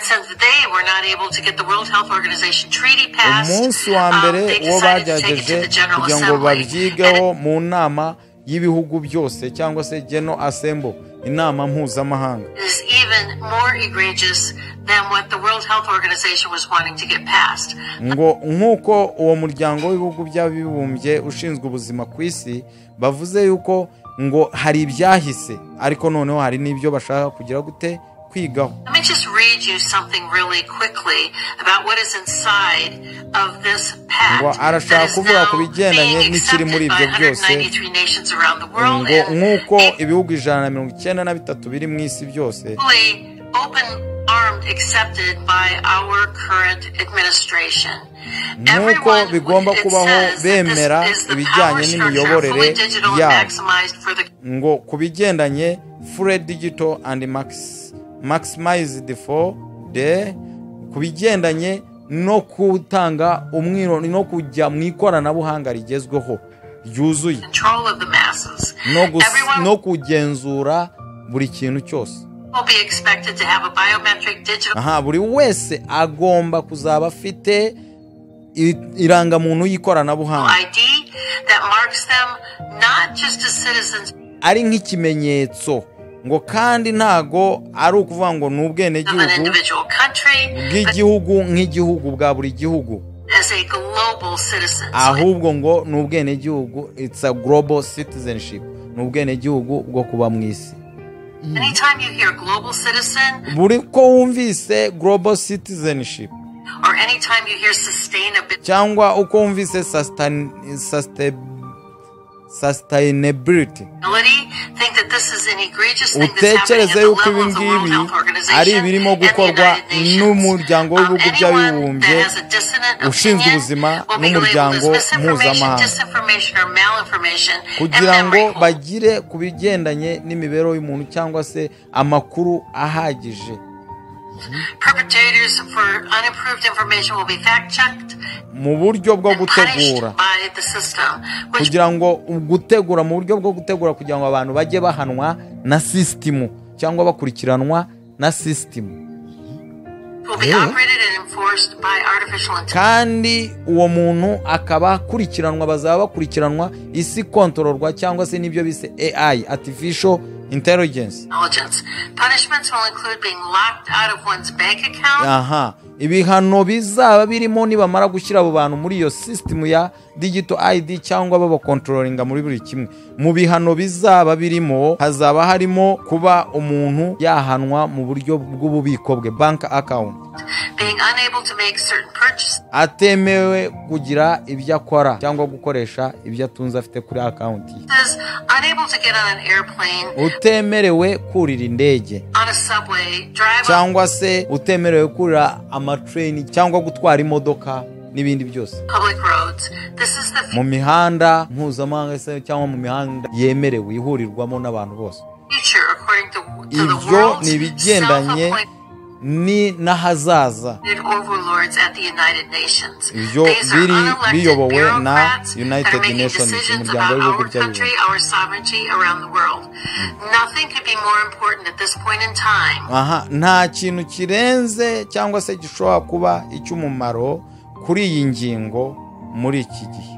Since they were not able to get the World Health Organization treaty passed, Umunsi wa mbere they wo decided to take it to bagerageje the General kugira ngo Assembly. And babyigeho mu nama y'ibihugu byose cyangwa se General Assembly, inama mpuzamahanga. it is even more egregious than what the World Health Organization was wanting to get passed. Ngo nk'uko uwo muryango w'ibihugu by'abibumbye ushinzwe ubuzima ku isi bavuze yuko ngo hari ibyahise, ariko noneho hari n'ibyo bashaka kugira gute, kwigaho. Let me just read you something really quickly about what is inside of this pact Ngo arashaka that is kuvuga ku now bigendanye being n'ikiri muri accepted by ibyo byose. 193 nations around the world Ngo and nk'uko ibihugu 193 biri mu isi byose equally open-armed accepted by our current administration. Nk'uko Everyone, bigomba it kubaho says that this bemera is the ibijyanye power structure, n'imiyoborere fully digital and yabo. maximized for the Ngo ku bigendanye fully digital and maximized for the, ku bigendanye no gutanga umwiro no kujya mu ikoranabuhanga rigezweho ryuzuye control of the masses. Everyone no kugenzura buri kintu cyose. will be expected to have a biometric digital Aha buri wese agomba kuzaba afite irangamuntu y'ikoranabuhanga ID that marks them not just as citizens ari nk'ikimenyetso. Ngo kandi ntago ari ukuvuga ngo ni of an ubwenegihugu individual country, but bw'igihugu nk'igihugu bwa buri gihugu, as a global citizen. So ahubwo ngo ni ubwenegihugu, it's a global citizenship, ni ubwenegihugu bwo kuba mu isi. Anytime you hear global citizen Buri ko wumvise global citizenship or anytime you hear sustainability, cyangwa uko wumvise sustainability, think that this is an egregious thing that's happening at utekereze the yuko level ibi of the World ngibi Health ari Organization ibirimo and the gukorwa United Nations. n'umuryango w'ibihugu Anyone by'abibumbye that has a dissonant ushinzwe opinion ubuzima will be labeled as n'umuryango misinformation, mpuzamahanga disinformation, or malinformation, and kugira then ngo recalled. bagire ku bigendanye n'imibereho y'umuntu cyangwa se amakuru ahagije. Perpetrators for unimproved information will be fact-checked Mu buryo bwo and punished gutegura by the system, which kugira ngo gutegura mu buryo bwo gutegura kugira ngo abantu bajye bahanwa na sisitimu cyangwa bakurikiranwa na sisitimu. will be operated and enforced by artificial intelligence. Kandi uwo muntu akaba akurikiranwa, bazaba bakurikiranwa, isi kontororwa cyangwa se n'ibyo bise AI, artificial Intelligence. Intelligence. Punishments will include being locked out of one's bank account, Aha, ibihano bizaba birimo nibamara gushyira abo bantu muri iyo sisitemu ya digital ID cyangwa babakontrolinga muri buri kimwe, mu bihano bizaba birimo hazaba harimo kuba umuntu yahanwa mu buryo bw'ububiko bwe, bank account, being unable to make certain purchases, atemewe kugira ibyo akora cyangwa gukoresha ibyo atunze afite kuri account ye, unable to get on an airplane, utemerewe kurira indege, on a subway, drive on cyangwa se utemerewe kurira amatreni cyangwa gutwara imodoka n'ibindi byose public roads. This is the mu mihanda mpuzamahanga se cyangwa mu mihanda yemerewe ihurirwamo n'abantu bose. future, according to the Ibyo world's ni ibigendanye self-appointed ni n'ahazaza. overlords at the United Nations. Ibyo These are biri unelected biyobowe na bureaucrats that are United making Nations, decisions umuryango about w'ibihugu our country, by'abibumbye. our sovereignty around the world. Nothing could be more important at this point in time Aha, nta kintu kirenze cyangwa se gishobora kuba icy'umumaro kuri iyi ngingo muri iki gihe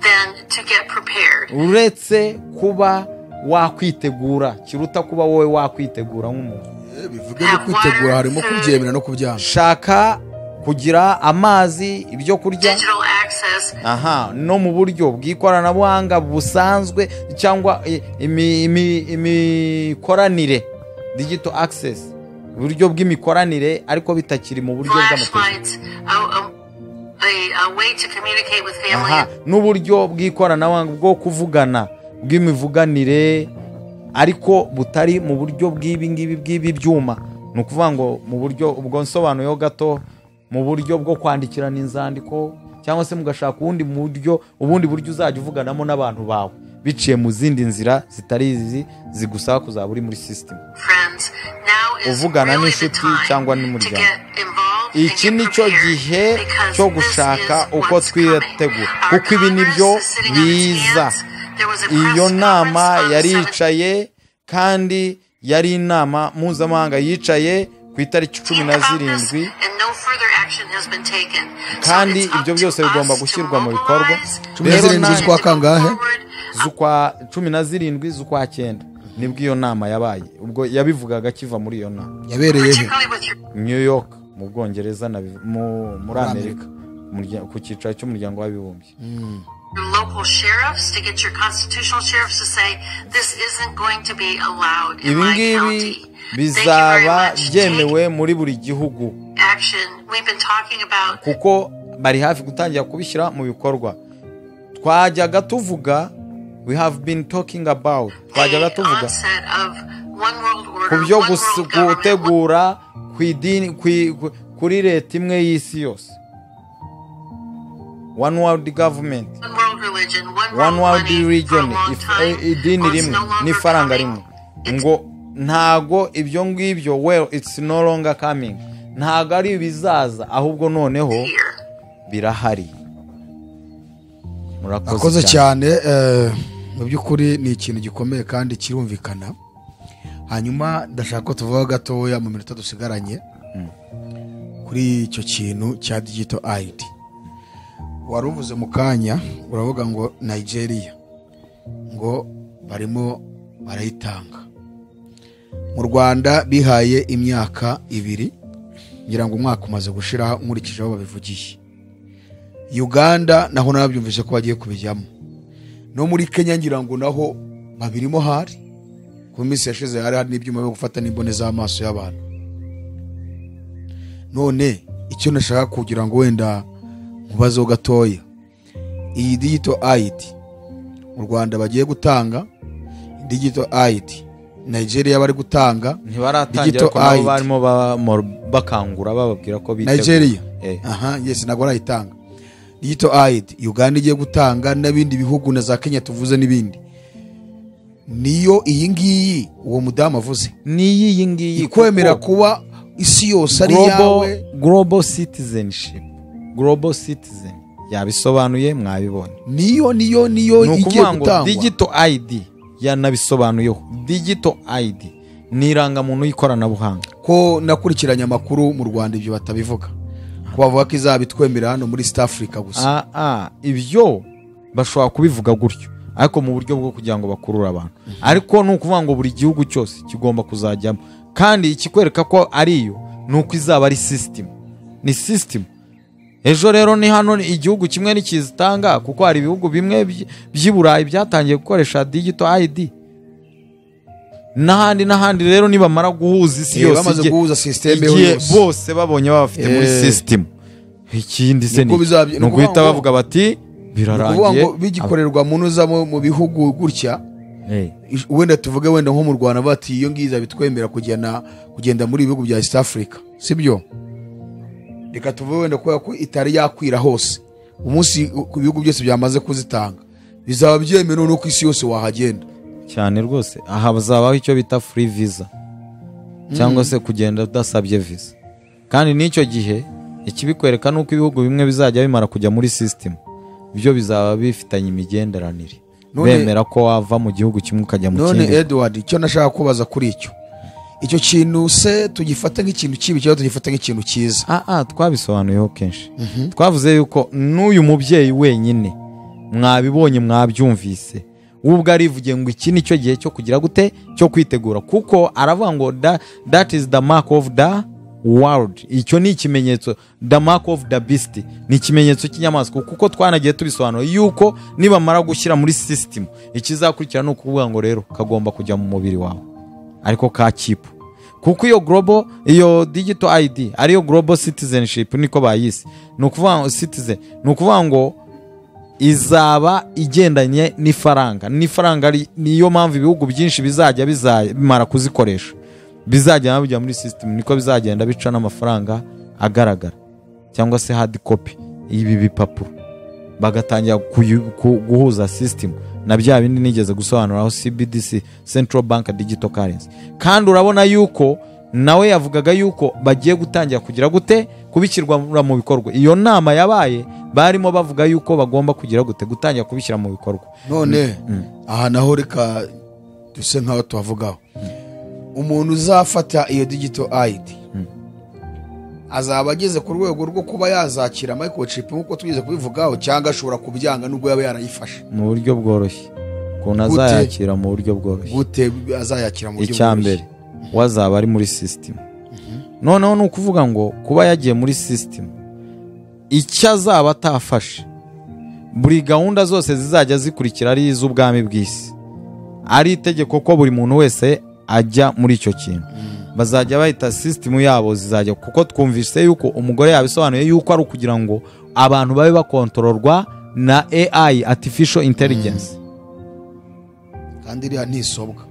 than to get prepared. uretse kuba wakwitegura, kiruta kuba wowe wakwitegura nk'umuntu. Bivuge ngo kwitegura harimo kubyemera no kubyanga. Shaka kugira amazi, ibyo kurya, Digital access, aha, no mu buryo bw'ikoranabuhanga busanzwe cyangwa imikoranire, digital access, uburyo bw'imikoranire ariko bitakiri mu buryo bw'amategeko, flashlights, a way to communicate with family aha, n'uburyo bw'ikoranabuhanga bwo kuvugana, bw'imivuganire, ariko butari mu buryo bw'ibi ngibi bw'ibi byuma. Ni ukuvuga ngo mu buryo ubwo nsobanuyeho gato, mu buryo bwo kwandikirana inzandiko cyangwa se mugashaka ubundi buryo, ubundi buryo uzajya uvuganamo n'abantu bawe biciye mu zindi nzira zitari izi zigusaba kuzaba uri muri system, friends. Now is uvugana really the n'inshuti time cyangwa to n'umuryango. get involved and Iki get ni cyo prepared gihe because cyo this gushaka is uko what's coming. twitegura, Our kuko ibi ni Congress byo is sitting on its biza. hands. There was a press Iyo nama conference on the yaricaye, kandi yari inama mpuzamahanga yicaye ku itariki cumi 17th na about this, zirindwi, and no further action has been taken. So kandi it's up ibyo to byose bigomba us to gushyirwa mu bikorwa. mobilize Cumi na Rero zirindwi nanjye- z'ukwa kangahe? Z'ukwa 17 z'ukwa cyenda nibwo iyo nama yabaye, ubwo yabivugaga akiva muri iyo nama. Yabereye he? Particularly with your New York mu Bwongereza na muri Amerika. Amerika, ku cyicaro cy'umuryango w'abibumbye. local sheriffs, to get your constitutional sheriffs to say this isn't going to be allowed in Ibi my ngibi county. Thank you very bizaba much. byemewe muri buri gihugu, Take action. We've been talking about kuko bari hafi gutangira kubishyira mu bikorwa. Twajyaga tuvuga, we have been talking about, twajyaga the tuvuga onset of one world ku order, byo one world government, gutegura ku idini, kuri leta imwe y'isi yose, one world government, one world religion, one one world world money for a religion, long time. idini Well, it's rimwe no longer n'ifaranga coming. rimwe. Ngo ntago ibyo ngibyo, well, it's no longer coming, ntago ari ibizaza, ahubwo noneho Here. birahari. Murakoze Akoze cyane. cyane. Mu by'ukuri ni ikintu gikomeye kandi kirumvikana. Hanyuma ndashaka ko tuvuga gatoya mu minota dusigaranye kuri icyo kintu cya digital ID wari uvuze mu kanya. Uravuga ngo Nigeria ngo barimo barayitanga, mu Rwanda bihaye imyaka 2, ngira ngo umwaka umaze gushira nkurikije aho babivugiye. Uganda naho nabyumvise ko bagiye kubijyamo, no muri Kenya ngira ngo naho babirimo. Hari ku minsi yashize hari n'ibyuma byo gufata n'imbone z'amaso y'abantu. None icyo nashaka kugira ngo wenda nkubazeho gatoya, iyi digital ID mu Rwanda bagiye gutanga, digital ID Nigeria bari gutanga, Ntibaratangira, Digital ariko nabo ID. barimo bakangura bababwira ko biteguye. Nigeria, Eh. aha, yes, ntabwo barayitanga. Digital ID Uganda igiye gutanga n'ibindi bihugu na za Kenya tuvuze n'ibindi, niyo iyi ngiyi uwo mudamu avuze Niyi iyi ngiyi ikwemera kuko kuba isi yose ari global, iyawe. global citizenship, global citizen yabisobanuye, mwabibonye. Niyo Ni igiye ukuvuga ngo gutangwa. Digital ID yanabisobanuyeho. Digital ID ni irangamuntu y'ikoranabuhanga. Ko nakurikiranye amakuru mu Rwanda ibyo batabivuga, ko bavuga ko izaba itwemera hano muri East Africa gusa. Ah, ah, ibyo bashobora kubivuga gutyo. Ariko mu buryo bwo kugira ngo bakurure abantu. Ariko ni ukuvuga ngo buri gihugu cyose kigomba kuzajyamo. Kandi ikikwereka ko ariyo ni uko izaba ari system. Ni system. Ejo rero ni hano igihugu kimwe nikizitanga, kuko hari ibihugu bimwe by'i Burayi byatangiye gukoresha digital ID. N'ahandi rero nibamara guhuza isi yose, bamaze guhuza system yose, bose babonye babafite muri system. Ikindi se ni uguhita bavuga bati birarangiye, ngo bigikorerwa munuza mu bihugu gutya. Wenda tuvuge wenda nko mu Rwanda bati iyo ngiza bitwemera kugenda muri ibihugu bya East Africa, sibyo? Reka tuvuge wenda ko itari yakwira hose, umunsi ku bihugu byose byamaze kuzitanga bizaba byemewe no ku isi yose wahagenda cyane rwose. Aha bazabaho icyo bita free visa, cyangwa se kugenda udasabye visa. Kandi n'icyo gihe ikibikwereka nuko ibihugu bimwe bizajya bimara kujya muri system, byo bizaba bifitanye imigenderanire, bemera ko wava mu gihugu kimwe ukajya mu kindi. None Edward, icyo nashaka kubaza kuri icyo kintu se tugifata nk'ikintu kibi cyangwa tugifata nk'ikintu cyiza? Twabisobanuyeho kenshi. Twavuze yuko n'uyu mubyeyi wenyine mwabibonye, mwabyumvise, ubwo arivugiye ngo iki nicyo gihe cyo kugira gute, cyo kwitegura, kuko aravuga ngo that is the mark of the world. Icyo ni ikimenyetso, the mark of the beast, ni ikimenyetso cy'inyamaswa. Kuko twanagiye tubisobanura yuko nibamara gushyira muri system, ikizakurikira ni ukuvuga ngo rero kagomba kujya mu mubiri wawe, ariko ka chip. Kuko iyo global, iyo digital ID ariyo global citizenship niko bayise, ni ukuvuga ngo citizen, ni ukuvuga ngo izaba igendanye n'ifaranga. N'ifaranga niyo mpamvu ibihugu byinshi bizajya bimara kuzikoresha, bizajya bijya muri system, niko bizagenda bica n'amafaranga agaragara cyangwa se hard copy ibi bipapuro, bagatangira guhuza system na bya bindi nigeze gusobanuraho CBDC, Central Bank Digital Currency. Kandi urabona yuko nawe yavugaga yuko bagiye gutangira kugira gute, kubishyirwa mu bikorwa. Iyo nama yabaye barimo bavuga yuko bagomba kugira gute, gutangira kubishyira mu bikorwa. None aha naho reka duse nkaho tuhavugaho. Umuntu uzafata iyo digital ID azaba ageze ku rwego rwo kuba yazakira microchip nkuko tugeze kubivugaho, cyangwa ashobora kubyanga nubwo yaba yarayifashe mu buryo bworoshye? Ukuntu azayakira mu buryo bworoshye? Gute azayakira mu buryo bworoshye? Icyambere wazaba ari muri system. Noneho ni ukuvuga ngo kuba yagiye muri system, icyo azaba atafashe, buri gahunda zose zizajya zikurikira ari iz'ubwami bw'isi, ari itegeko ko buri muntu wese ajya muri icyo kintu. Bazajya bahita system yabo zizajya, kuko twumvise yuko umugore yabisobanuye yuko ari ukugira ngo abantu babe bakontororwa na AI, artificial intelligence. Kandi iriya ntisobwa.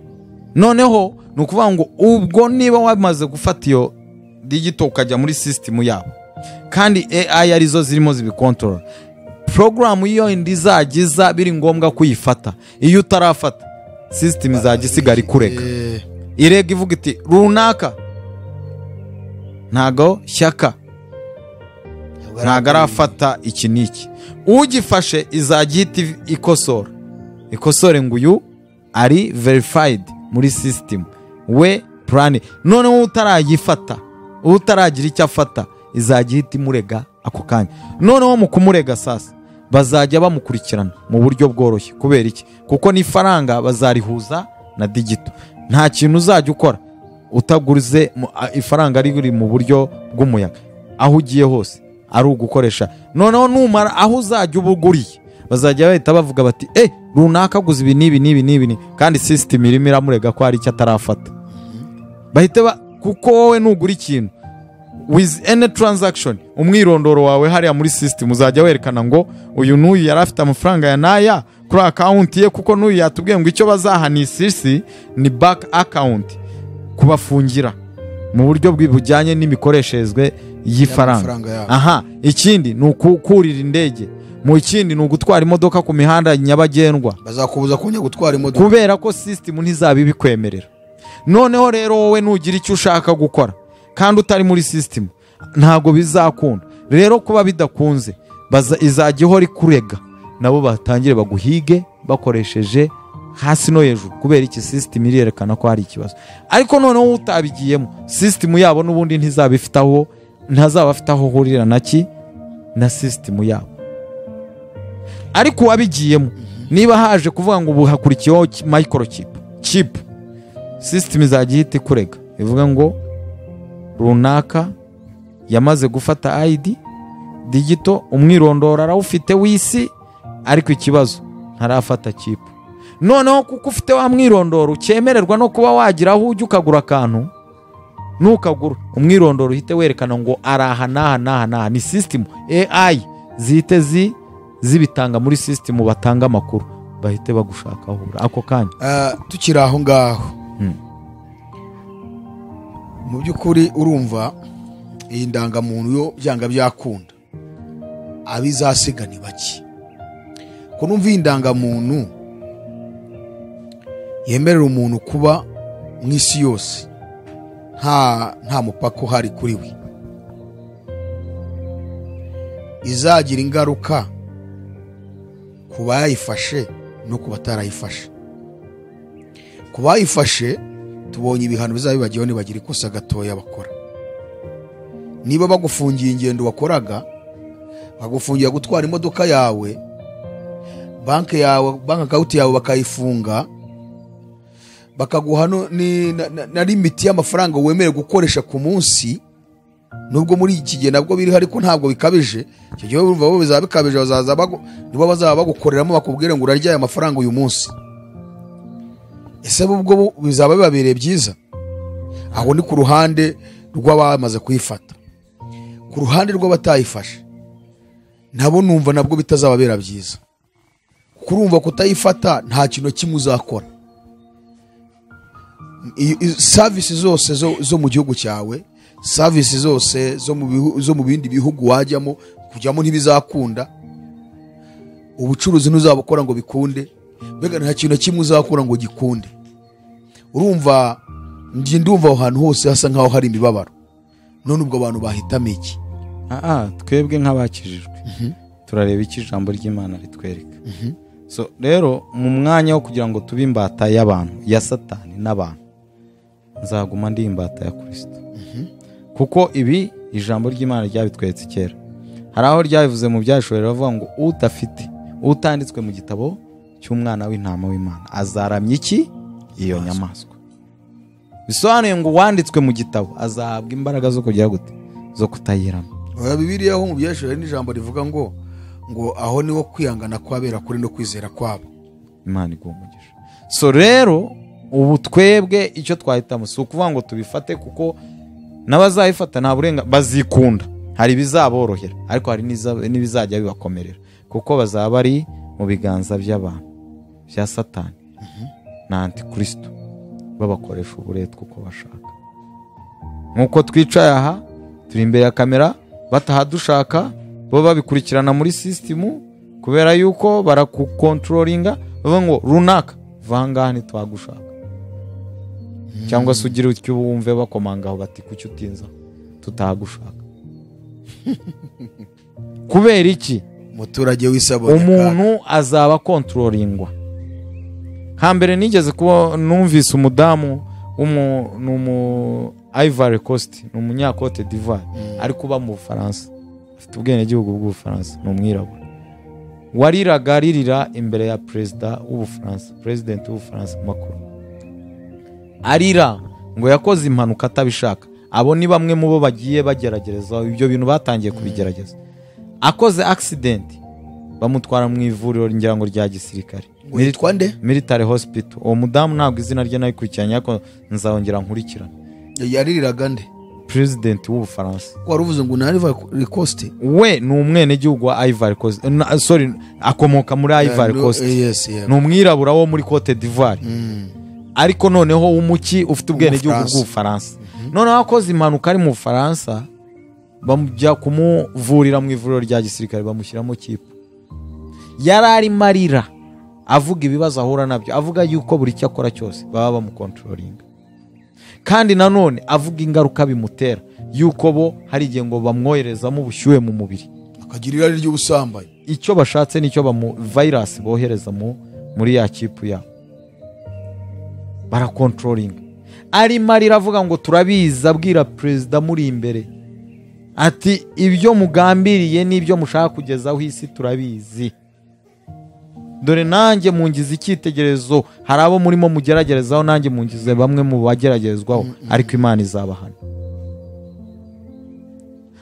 Noneho ni ukuvuga ngo ubwo niba wamaze gufata iyo digital ukajya muri system yabo, kandi AI arizo zirimo zibikontorora, program iyo indi izagiza biri ngombwa kuyifata. Iyo utarafata system izajya isigara ikureka, irega ivuga iti runaka ntago shyaka, ntago arafata iki n'iki. Ugifashe izajya ihita ikosora, ikosore ngo uyu ari verified muri system we plan. Noneho utarayifata, utaragira icyo afata, izajya ihita imurega ako kanya. Noneho mu kumurega sasa bazajya bamukurikirana mu buryo bworoshye. Kubera iki? Kuko n'ifaranga bazarihuza na digital. Nta kintu uzajya ukora utagurize ifaranga riri mu buryo bw'umuyaga, aho ugiye hose ari ugukoresha. Noneho numara aho uzajya ubuguriye, bazajya bahita bavuga bati runaka aguze ibi n'ibi n'ibi n'ibi, kandi system irimo iramurega ko hari icyo atarafata. Bahita kuko wowe nugura ikintu with any transaction, umwirondoro wawe hariya muri system uzajya werekana ngo uyu n'uyu yari afite amafaranga ya naya kuri account ye, kuko n'uyu yatubwiye ngo icyo bazahanisha isi ni bank account, kubafungira mu buryo bujyanye n'imikoresherezwe y'ifaranga. Aha ikindi ni ukukurira indege, mu kindi ni ugutwara imodoka ku mihanda nyabagendwa, bazakubuza kongera gutwara imodoka kubera ko system ntizaba ibikwemerera. Noneho rero wowe nugira icyo ushaka gukora kandi utari muri system, ntago bizakunda. Rero kuba bidakunze, izajya ihora ikurega, nabo batangire baguhige bakoresheje hasi no hejuru, kubera iki? System irerekana ko hari ikibazo. Ariko noneho utabigiyemo, system yabo n'ubundi ntizaba ifite aho, ntazaba afite aho hurira na ki na system yabo. Ariko wabigiyemo Niba haje kuvuga ngo ubu hakurikiyeho microchip, chip system izajya ihita ikurega ivuga ngo runaka yamaze gufata ID digital, umwirondoro arawufite w'isi, ariko ikibazo ntarafata chip. Noneho kuko ufite wa mwirondoro ukemererwa no kuba wagira aho ujya ukagura akantu, nukagura umwirondoro uhite werekana ngo araha n'aha n'aha n'aha. Ni system AI zihite zibitanga muri system, batanga amakuru bahite bagushaka aho ako kanya. Tukiri aho ngaho, mu by'ukuri urumva iyi ndangamuntu yo byanga byakunda abizasiga ni bake. Ko numva iyi ndangamuntu yemerera umuntu kuba mu isi yose nta mupaka uhari kuri we, izagira ingaruka ku bayifashe no ku batarayifashe. Ku bayifashe tubonye ibihano bizaba bibagiyeho nibagira ikosa gatoya bakora. Niba bagufungiye ingendo wakoraga, bagufungiye gutwara imodoka yawe, banki yawe, bank account yawe bakayifunga, bakaguha na limit y'amafaranga wemerewe gukoresha ku munsi, nubwo muri iki gihe nabwo biri ariko ntabwo bikabije. Icyo gihe urumva bo bizaba bikabije, bazaza nibo bazaba bagukoreramo bakubwire ngo urarya aya mafaranga uyu munsi. Ese ubwo bizaba bibabereye byiza? Aho ni ku ruhande rw'abamaze kuyifata. Ku ruhande rw'abatayifashe nabo numva nabwo bitazababera byiza. Kurumva kutayifata nta kintu kimwe uzakora. Services zose zo mu gihugu cyawe, services zose zo mu bindi bihugu wajyamo, kujyamo ntibizakunda. Ubucuruzi ntuzabukora ngo bikunde, mbega nta kintu kimwe uzakora ngo gikunde. Urumva njye ndumva aho hantu hose hasa nkaho hari imibabaro. None ubwo abantu bahitamo iki? Twebwe nk'abakijijwe turareba iki ijambo ry'Imana ritwereka. So rero mu mwanya wo kugira ngo tube imbata y'abantu ya Satani n'abantu, nzaguma ndi imbata ya Kristo. Kuko ibi ijambo ry'Imana ryabitweretse kera. Hari aho ryabivuze mu byashoboye bavuga ngo udafite utanditswe mu gitabo cy'umwana w'intama w'Imana azaramya iki? Iyo nyamaswa. Bisobanuye ngo wanditswe mu gitabo azahabwa imbaraga zo kugira gute? Zo kutayirama. Oya, Bibiliya ho mu byashoboye n'ijambo rivuga ngo aho niho kwihangana kwabera kuri no kwizera kwabo. Imana iguhe umugisha. So rero ubu twebwe icyo twahitamo si ukuvuga ngo tubifate, kuko n'abazayifata nta burenga bazikunda, hari ibizaborohera ariko hari n'ibizajya bibakomerera, kuko bazaba bari mu biganza by'abantu bya Satani na Antikristo, babakoresha uburetwa uko bashaka. Nkuko twicaye aha turi imbere ya kamera, batahadushaka bo babikurikirana muri system, kubera yuko barakukontrolinga bavuga ngo runaka vangaha ntitwagushaka, cyangwa se ugira utyo wumve bakomanga aho bati kuki utinza tutagushaka. Kubera iki? Umuturage w'isabone umuntu azaba kontrolingwa. Hambere nigeze kuba numvise umudamu mu Ivory Coast, ni umunya Cote d'Ivoire, ari kuba mu Bufaransa, afite ubwenegihugu bw'Ubufaransa, ni umwirabura, wariraga aririra imbere ya perezida w'Ubufaransa, president w'Ubufaransa Macron, arira ngo yakoze impanuka atabishaka. Abo ni bamwe mu bo bagiye bageragereza ibyo bintu, batangiye kubigerageza. Akoze accident bamutwara mu ivuriro ngira ngo rya gisirikare, Military Hospital. Uwo mudamu ntabwo izina rye nayikurikiranye, ariko nzongera nkurikirana. Yaririraga nde? President w'Ubufaransa. Wari uvuze ngo na Ivory Coast? We ni umwenegihugu wa Ivory Coast. Sorry, akomoka muri Ivory Coast. Yes, yeah. Ni umwirabura wo muri Cote d'Ivoire. Ariko noneho w'umuki ufite ubwenegihugu bw'Ubufaransa. Noneho akoze impanuka ari mu Bufaransa, bamujya kumuvurira mu ivuriro rya gisirikare, bamushyiramo kipu. Yari arimo arira avuga ibibazo ahura nabyo, avuga yuko buri cyo akora cyose baba bamukontrolinga, kandi nanone avuga ingaruka bimutera yuko bo hari igihe ngo bamwoherezamo ubushyuhe mu mubiri, akagira irari ry'ubusambanyi. Icyo bashatse nicyo bamu virus bohereza muri ya kipu yabo, barakontrolinga. Arimo arira avuga ngo turabizi, abwira perezida muri imbere ati ibyo mugambiriye n'ibyo mushaka kugezaho isi turabizi. Dore nanjye mungize icyitegererezo, hari abo murimo mugeragerezaho, nanjye mungize bamwe mu bageragerezwaho, ariko Imana izabahana.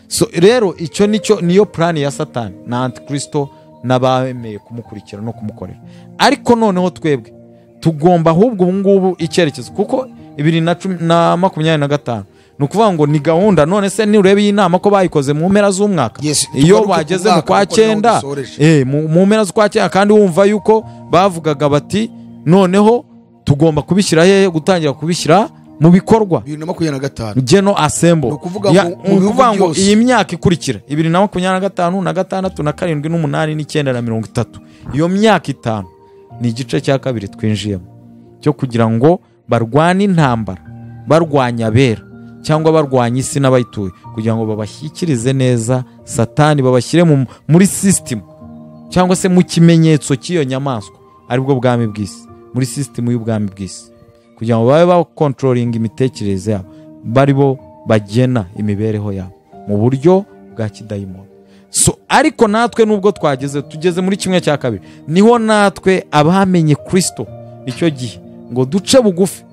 So rero icyo nicyo niyo plan ya Satani na Antikristo n'abemeye kumukurikira no kumukorera. Ariko noneho twebwe tugomba ahubwo ubu ngubu icyerekezo, kuko 2025 ni ukuvuga ngo ni gahunda. None se nureba iyi nama ko bayikoze mu mpera z'umwaka, iyo bageze mu kwa cyenda, mu mpera z'ukwa cyenda, kandi wumva yuko bavugaga bati noneho tugomba kubishyira hehe, gutangira kubishyira mu bikorwa 2025 General Assembly. Ni ukuvuga ngo iyi myaka ikurikira 2025 na 6 na 7 n'umunani n'icyenda na 30, iyo myaka 5 ni igice cya kabiri twinjiyemo cyo kugira ngo barwane intambara, barwanya abera cyangwa barwanya isi n'abayituye, kugira ngo babashyikirize neza Satani, babashyire muri system cyangwa se mu kimenyetso cy'iyo nyamaswa, aribwo bwami bw'isi, muri system y'ubwami bw'isi, kugira ngo babe bakontrolinga imitekerereze yabo, bari bo bagena imibereho yabo mu buryo bwa kidayimoni. So ariko natwe nubwo twageze tugeze muri kimwe cya kabiri, niho natwe abamenye Kristo icyo gihe ngo duce bugufi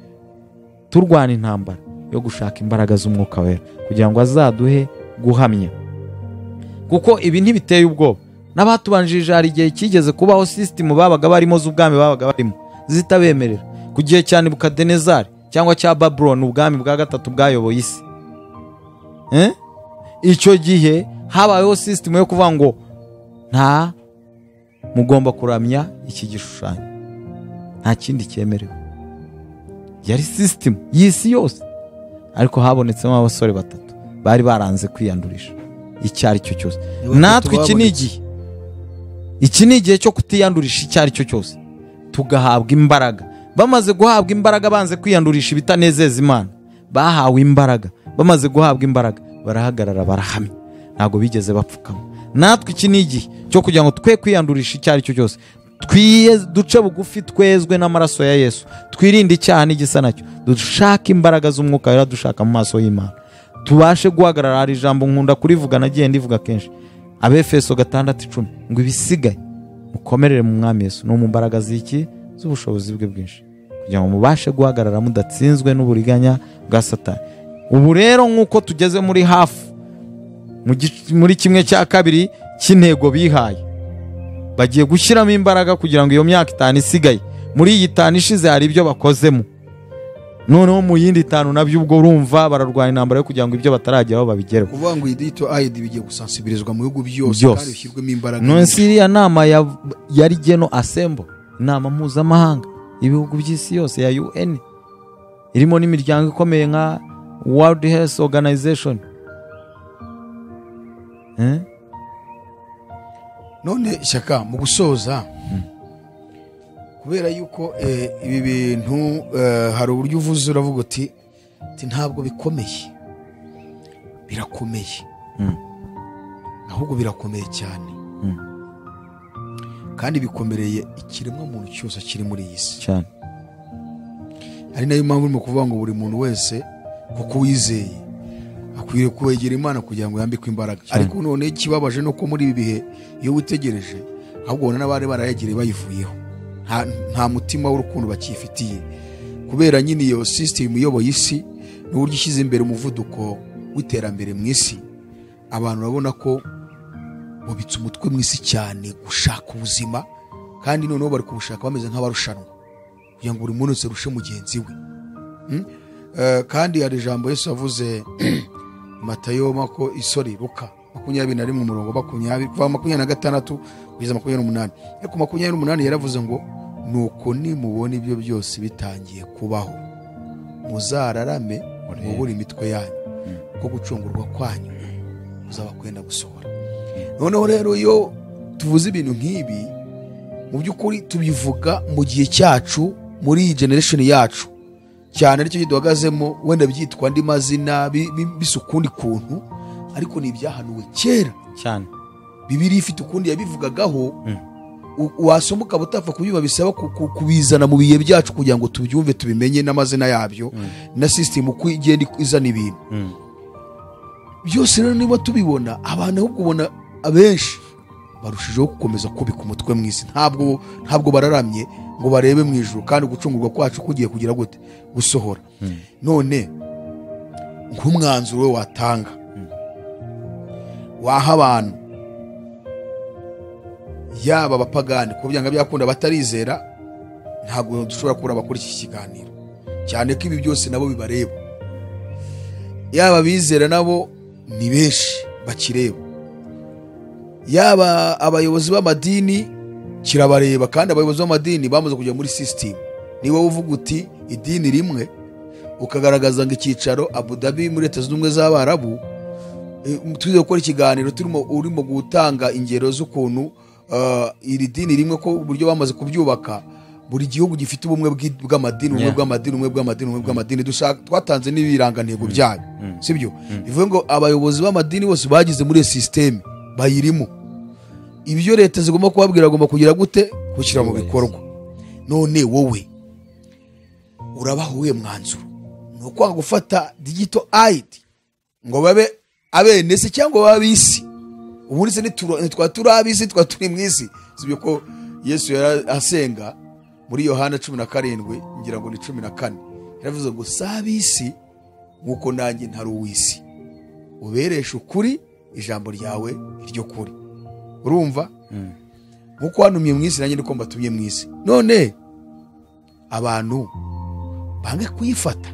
turwana intambara yo gushaka imbaraga z'umwuka wera kugira ngo azaduhe guhamya. Kuko ibi ntibiteye ubwoba, n'abatubanjirije hari igihe kigeze kubaho system babaga barimo z'ubwami babaga barimo zitabemerera. Ku gihe cya Nebukadinezari cyangwa cya Babylon, ubwami bwa gatatu bwayoboye isi, icyo gihe habayeho system yo kuvuga ngo nta mugomba kuramya iki gishushanyo, nta kindi cyemerewe. Yari system y'isi yose, ariko habonetsemo abasore batatu bari baranze kwiyandurisha icyo ari cyo cyose. Natwe iki ni igihe, iki ni igihe cyo kutiyandurisha icyo ari cyo cyose, tugahabwa imbaraga. Bamaze guhabwa imbaraga banze kwiyandurisha ibitanezeza Imana, bahawe imbaraga. Bamaze guhabwa imbaraga barahagarara, barahamya, ntabwo bigeze bapfukama. Natwe iki ni igihe cyo kugira ngo twe kwiyandurisha icyo ari cyo cyose, duce bugufi, twezwe n'amaraso ya Yesu, twirinde icyaha n'igisa nacyo, dushake imbaraga z'umwuka wera, dushaka mu maso y'Imana, tubashe guhagarara. Hari ijambo nkunda kurivuga, nagiye ndivuga kenshi, Abefeso 6:10, ngo ibisigaye mukomerere mu Mwami Yesu no mu mbaraga z'iki z'ubushobozi bwe bwinshi, kugira ngo mubashe guhagarara mudatsinzwe n'uburiganya bwa Satani. Ubu rero nk'uko tugeze muri hafu muri kimwe cya kabiri cy'intego bihaye, bagiye gushyiramo imbaraga kugira ngo iyo myaka 5 isigaye, muri iyi 5 ishize hari ibyo bakozemo, noneho mu yindi 5 nabyo ubwo urumva bararwanya intambara yo kugira ngo ibyo batarageraho babigereho. Kuvuga ngo iyi ID bigiye gusansibirizwa mu bihugu byose kandi bishyirwemo imbaraga. None se iriya nama yari General Assembly, inama mpuzamahanga ibihugu by'isi yose ya UN, irimo n'imiryango ikomeye nka World Health Organization. None Shyaka, mu gusoza, kubera yuko ibi bintu hari uburyo uvuze uravuga uti ntabwo bikomeye, birakomeye, ahubwo birakomeye cyane, kandi bikomereye ikiremwa muntu cyose kiri muri iyi si cyane. Ari nayo mpamvu urimo kuvuga ngo buri muntu wese kuko wizeye akwiriye kwegera Imana kugira ngo yambikwe imbaraga. Ariko none ikibabaje no ko muri ibi bihe iyo witegereje ahubwo ubona n'abari barayegereye bayivuyeho, nta mutima w'urukundo bakifitiye, kubera nyine iyo system iyoboye isi n'uburyo ishyize imbere umuvuduko w'iterambere mu isi. Abantu babona ko bubitse umutwe mu isi cyane gushaka ubuzima, kandi noneho bari kubushaka bameze nk'abarushanwa kugira ngo buri muntu wese arushe mugenzi we. Kandi hari ijambo Yesu avuze Matayo Luka 21 umurongo 20 kuva 26 kugeza 28. Ariko 28 yaravuze ngo nuko nimubona ibyo byose bitangiye kubaho, muzararame mubure imitwe yanyu, ko gucungurwa kwanyu kuzaba kwenda gusohora. Noneho rero iyo tuvuze ibintu nk'ibi, mu by'ukuri tubivuga mu gihe cyacu, muri iyi generation yacu cyane, aricyo duhagazemo, wenda byitwa andi mazina bisa ukundi kuntu, ariko ni ibyahanuwe kera cyane. Bibiliya ifite ukundi yabivugagaho, wasoma ukaba utapfa kubyumva, bisaba kubizana mu bihe byacu kugira ngo tubyumve, tubimenye n'amazina yabyo na system uko igenda izana ibintu byose. Rero niba tubibona abantu, ahubwo ubona abenshi Barushijeho gukomeza kubika umutwe mu isi, ntabwo bararamye ngo barebe mu ijuru, kandi gucungurwa kwacu kugiye kugira gute gusohora. None nk'umwanzuro we watanga waha abantu, yaba abapagani kuko byanga byakunda batarizera, ntabwo dushobora kubura abakora iki kiganiro, cyane ko ibi byose nabo bibareba, yaba bizera nabo ni benshi bakireba, yaba abayobozi b'amadini kirabareba, kandi abayobozi b'amadini bamaze kujya muri system. Niba uvuga uti idini rimwe ukagaragaza ngo icyicaro Abu Dhabi muri Leta Zunze Ubumwe z'Abarabu, tuze gukora ikiganiro turimo urimo gutanga ingero z'ukuntu iri dini rimwe ko uburyo bamaze kubyubaka, buri gihugu gifite ubumwe bw'amadini, ubumwe bw'amadini, ubumwe bw'amadini, ubumwe bw'amadini. Twatanze n'ibirangantego byayo, sibyo? Bivuze ngo abayobozi b'amadini bose bagize muri system bayirimo. Ibyo leta zigomba kubabwira agomba kugira gute gushyira mu bikorwa. None wowe urabaha uwuhe mwanzuro? Ni ukwanga gufata digital ID ngo babe abene se cyangwa babe ab'isi? Ubundi se ntitwa turi ab'isi, twa turi mu isi. Sibyo ko Yesu yari asenga muri Yohana 17 ngira ngo ni 14, yaravuze ngo si ab'isi nk'uko nanjye ntari uw'isi, ubereshe ukuri ijambo ryawe iryo kuri. Urumva nkuko wantumye mu isi nanjye niko mbatumye mu isi. None abantu bange kuyifata,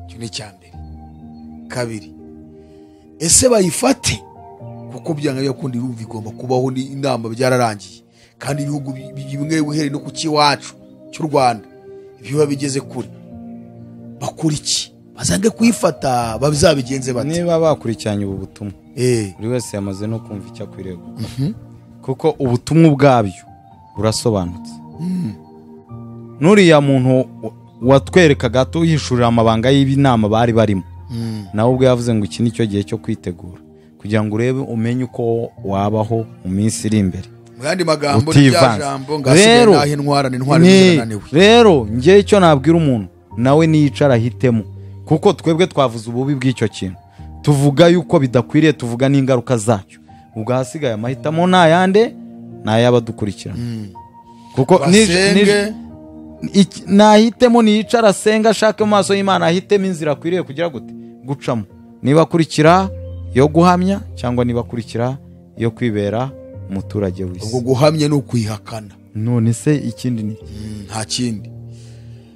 icyo ni icya mbere. Kabiri, ese bayifate kuko byanga byakunda irumva igomba kubaho, ni inama byararangiye, kandi ibihugu bimwe uhereye no ku kiwacu cy'u Rwanda ibyo babigeze kure, bakora iki? Bazange kuyifata babizabigenze bate? Niba bakurikiranye ubu butumwa, buri wese yamaze no kumva icyo akwiriye gukora, kuko ubutumwa ubwabyo burasobanutse. Nuriya muntu watwerekaga tuhishurira amabanga y'inama bari barimo, nawe ubwo yavuze ngo iki nicyo gihe cyo kwitegura kugira ngo urebe umenye uko wabaho mu minsi iri imbere. Mu yandi magambo rya jambo ngasigaye naho intwara ni intwari zirananiwe. Rero ngiye icyo nabwira umuntu nawe niyicara ahitemo, kuko twebwe twavuze ububi bw'icyo kintu, tuvuga yuko bidakwiriye, tuvuga n'ingaruka zacyo. Ubwo hasigaye amahitamo nayande nayabadukurikirana, kuko nahitemo niyicara asenga ashake mu maso y'Imana, ahitemo inzira akwiriye kugira gute gucamo, niba akurikira yo guhamya cyangwa niba akurikira yo kwibera umuturage w'isi. Ubwo guhamya ni ukwihakana. None se ikindi ni nta kindi.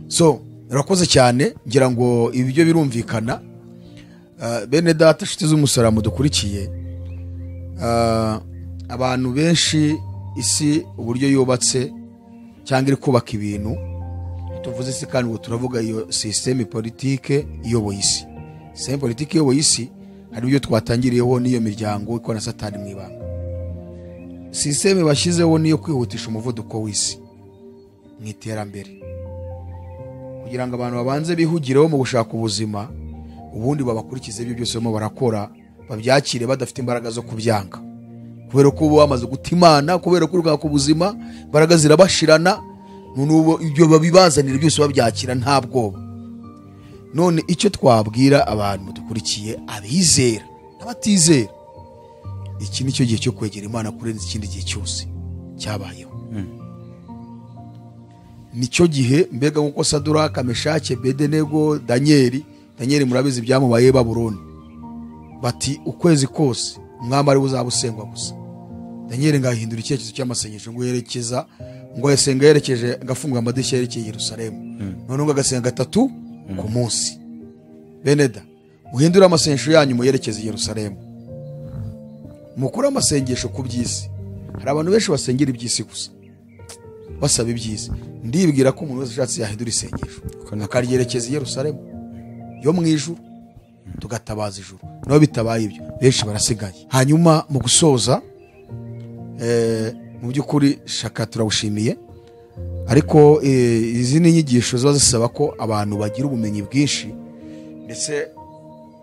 So urakoze cyane, ngira ngo ibyo birumvikana. Bene data nshuti z'umusaraba mudukurikiye, abantu benshi isi uburyo yubatse cyangwa iri kubaka ibintu, tuvuze isi kandi ngo turavuga iyo systeme politique iyoboye isi. Systeme politique iyoboye isi hari ibyo twatangiriyeho n'iyo miryango ikora na Satani mu ibanga. Systeme bashyizeho niyo kwihutisha umuvuduko w'isi mu iterambere, kugira ngo abantu babanze bihugireho mu gushaka ubuzima, ubundi babakurikize ibyo byose barimo barakora, babyakire badafite imbaraga zo kubyanga, kubera ko ubu bamaze guta Imana, kubera ko urwaka ubuzima imbaraga zirabashirana, none ubu ibyo babibazanira byose babyakira nta bwoba. None icyo twabwira abantu dukurikiye, abizera n'abatizera, iki nicyo gihe cyo kwegera Imana kurenza ikindi gihe cyose cyabayeho. Nicyo gihe mbega nkuko Saduraka, Meshake, Abedenego, Danieli murabizi byamubaye Babuloni, bati ukwezi kose umwami ari uzabusengwa gusa. Danieli ngahindura icyerekezo cy'amasengesho ngo yerekeza ngo yasenga yerekeje ngafunga amadirishya yerekeye Yerusalemu, none ngo agasenga 3 ku munsi. Beneda, muhindure amasengesho yanyu muyerekeze Yerusalemu, mukure amasengesho ku by'isi. Hari abantu benshi basengera iby'isi gusa, basaba iby'isi. Ndibwira ko umuntu wese ushatse yahindura isengesho akaryerekeza Yerusalemu yo mu ijuru, tugatabaza ijuru. Naho bitabaye ibyo benshi barasigaye. Hanyuma mu gusoza, mu by'ukuri Shaka turagushimiye, ariko izi ni inyigisho ziba zisaba ko abantu bagira ubumenyi bwinshi, ndetse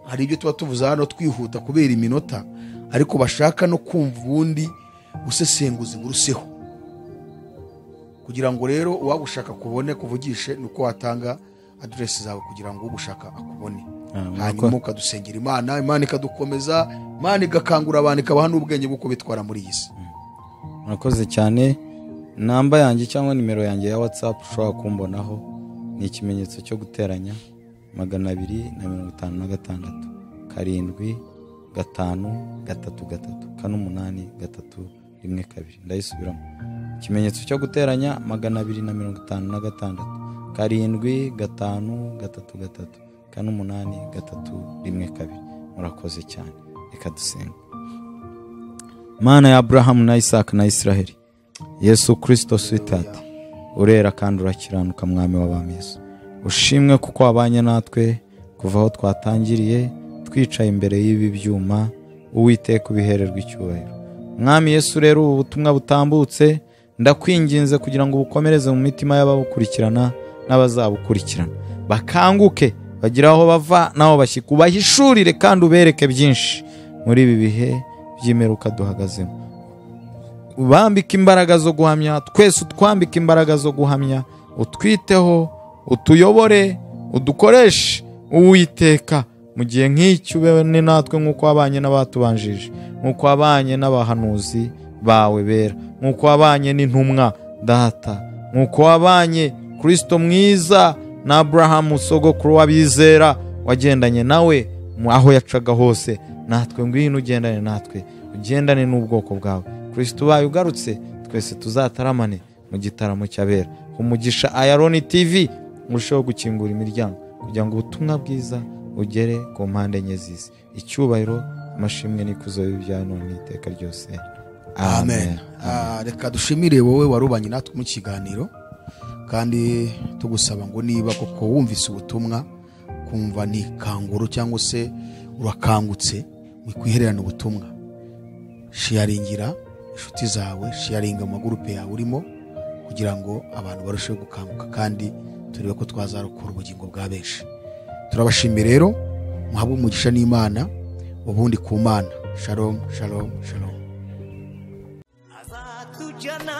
hari ibyo tuba tuvuze hano twihuta kubera iminota, ariko bashaka no kumva ubundi busesenguzi buruseho, kugira ngo rero uwagushaka kubone kuvugishe nuko watanga address zawe kugira ngo ugushaka akubone. Hanyuma ukadusengera Imana, Imana ikadukomeza, Imana igakangura abantu, ikabaha n'ubwenge bwo kubitwara muri iyi si. Murakoze cyane. Namba yanjye cyangwa nimero yanjye ya WhatsApp ushobora kumbonaho ni ikimenyetso cyo guteranya 256 7 5 3 3 4 8 3 1 2. Ndayisubiramo, ikimenyetso cyo guteranya 256 7 5 3 3 4 8 3 1 2. Murakoze cyane. Reka dusenge. Mana ya Abrahamu na Isaka na Israheli, Yesu Kristo sweetheart, urera kandi urakiranuka mwami w'abami Yesu, ushimwe kuko wabanye natwe kuva aho twatangiriye twicaye imbere y'ibi byuma. Uwiteka ubihererwa icyubahiro. Mwami Yesu, rero ubu butumwa butambutse ndakwinginze kugira ngo ubukomereze mu mitima y'ababukurikirana n'abazabukurikirana, bakanguke bagira aho bava n'aho bashyika, ubahishurire kandi ubereke byinshi muri ibi bihe by'imperuka duhagazemo. Ubambike imbaraga zo guhamya, twese utwambike imbaraga zo guhamya, utwiteho, utuyobore, udukoreshe Uwiteka mu gihe nk'icyo, ubene natwe nk'uko wabanye n'abatubanjije, nk'uko wabanye n'abahanuzi bawe bera, nk'uko wabanye n'intumwa data, nk'uko wabanye Kristo mwiza na Abrahamu sogokuru w'abizera, wagendanye nawe aho yacaga hose. Natwe ngwino ugendane natwe, ugendane n'ubwoko bwawe. Kristo ubaye ugarutse, twese tuzataramane mu gitaramo cy'abera. Umugisha Ayaroni TV urusheho gukingura imiryango kugira ngo ubutumwa bwiza ugere ku mpande enye z'isi. Icyubahiro, amashimwe n'ikuzo bibya none iteka ryose. Amen. Reka dushimire wowe warubanye natwe mu kiganiro, kandi tugusaba ngo niba koko wumvise ubutumwa kumva ni kanguro cyangwa se urakangutse, wikwihererana ubutumwa, sharingira inshuti zawe, sharinga mu magurupe yawe urimo, kugira ngo abantu barusheho gukanguka kandi turebe ko twazarokora ubugingo bwa benshi. Turabashimiye rero, muhabwe umugisha n'Imana, ubundi ku Mana. Shalom, shalom, shalom. Azatujyana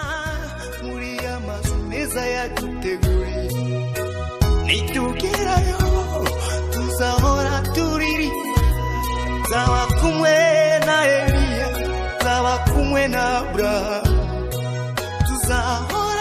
muri amazu meza yaduteguriye, nitugerayo tuzahora tuririza, nzaba kumwe na Eliya, nzaba kumwe na Abrahamu, tuzahora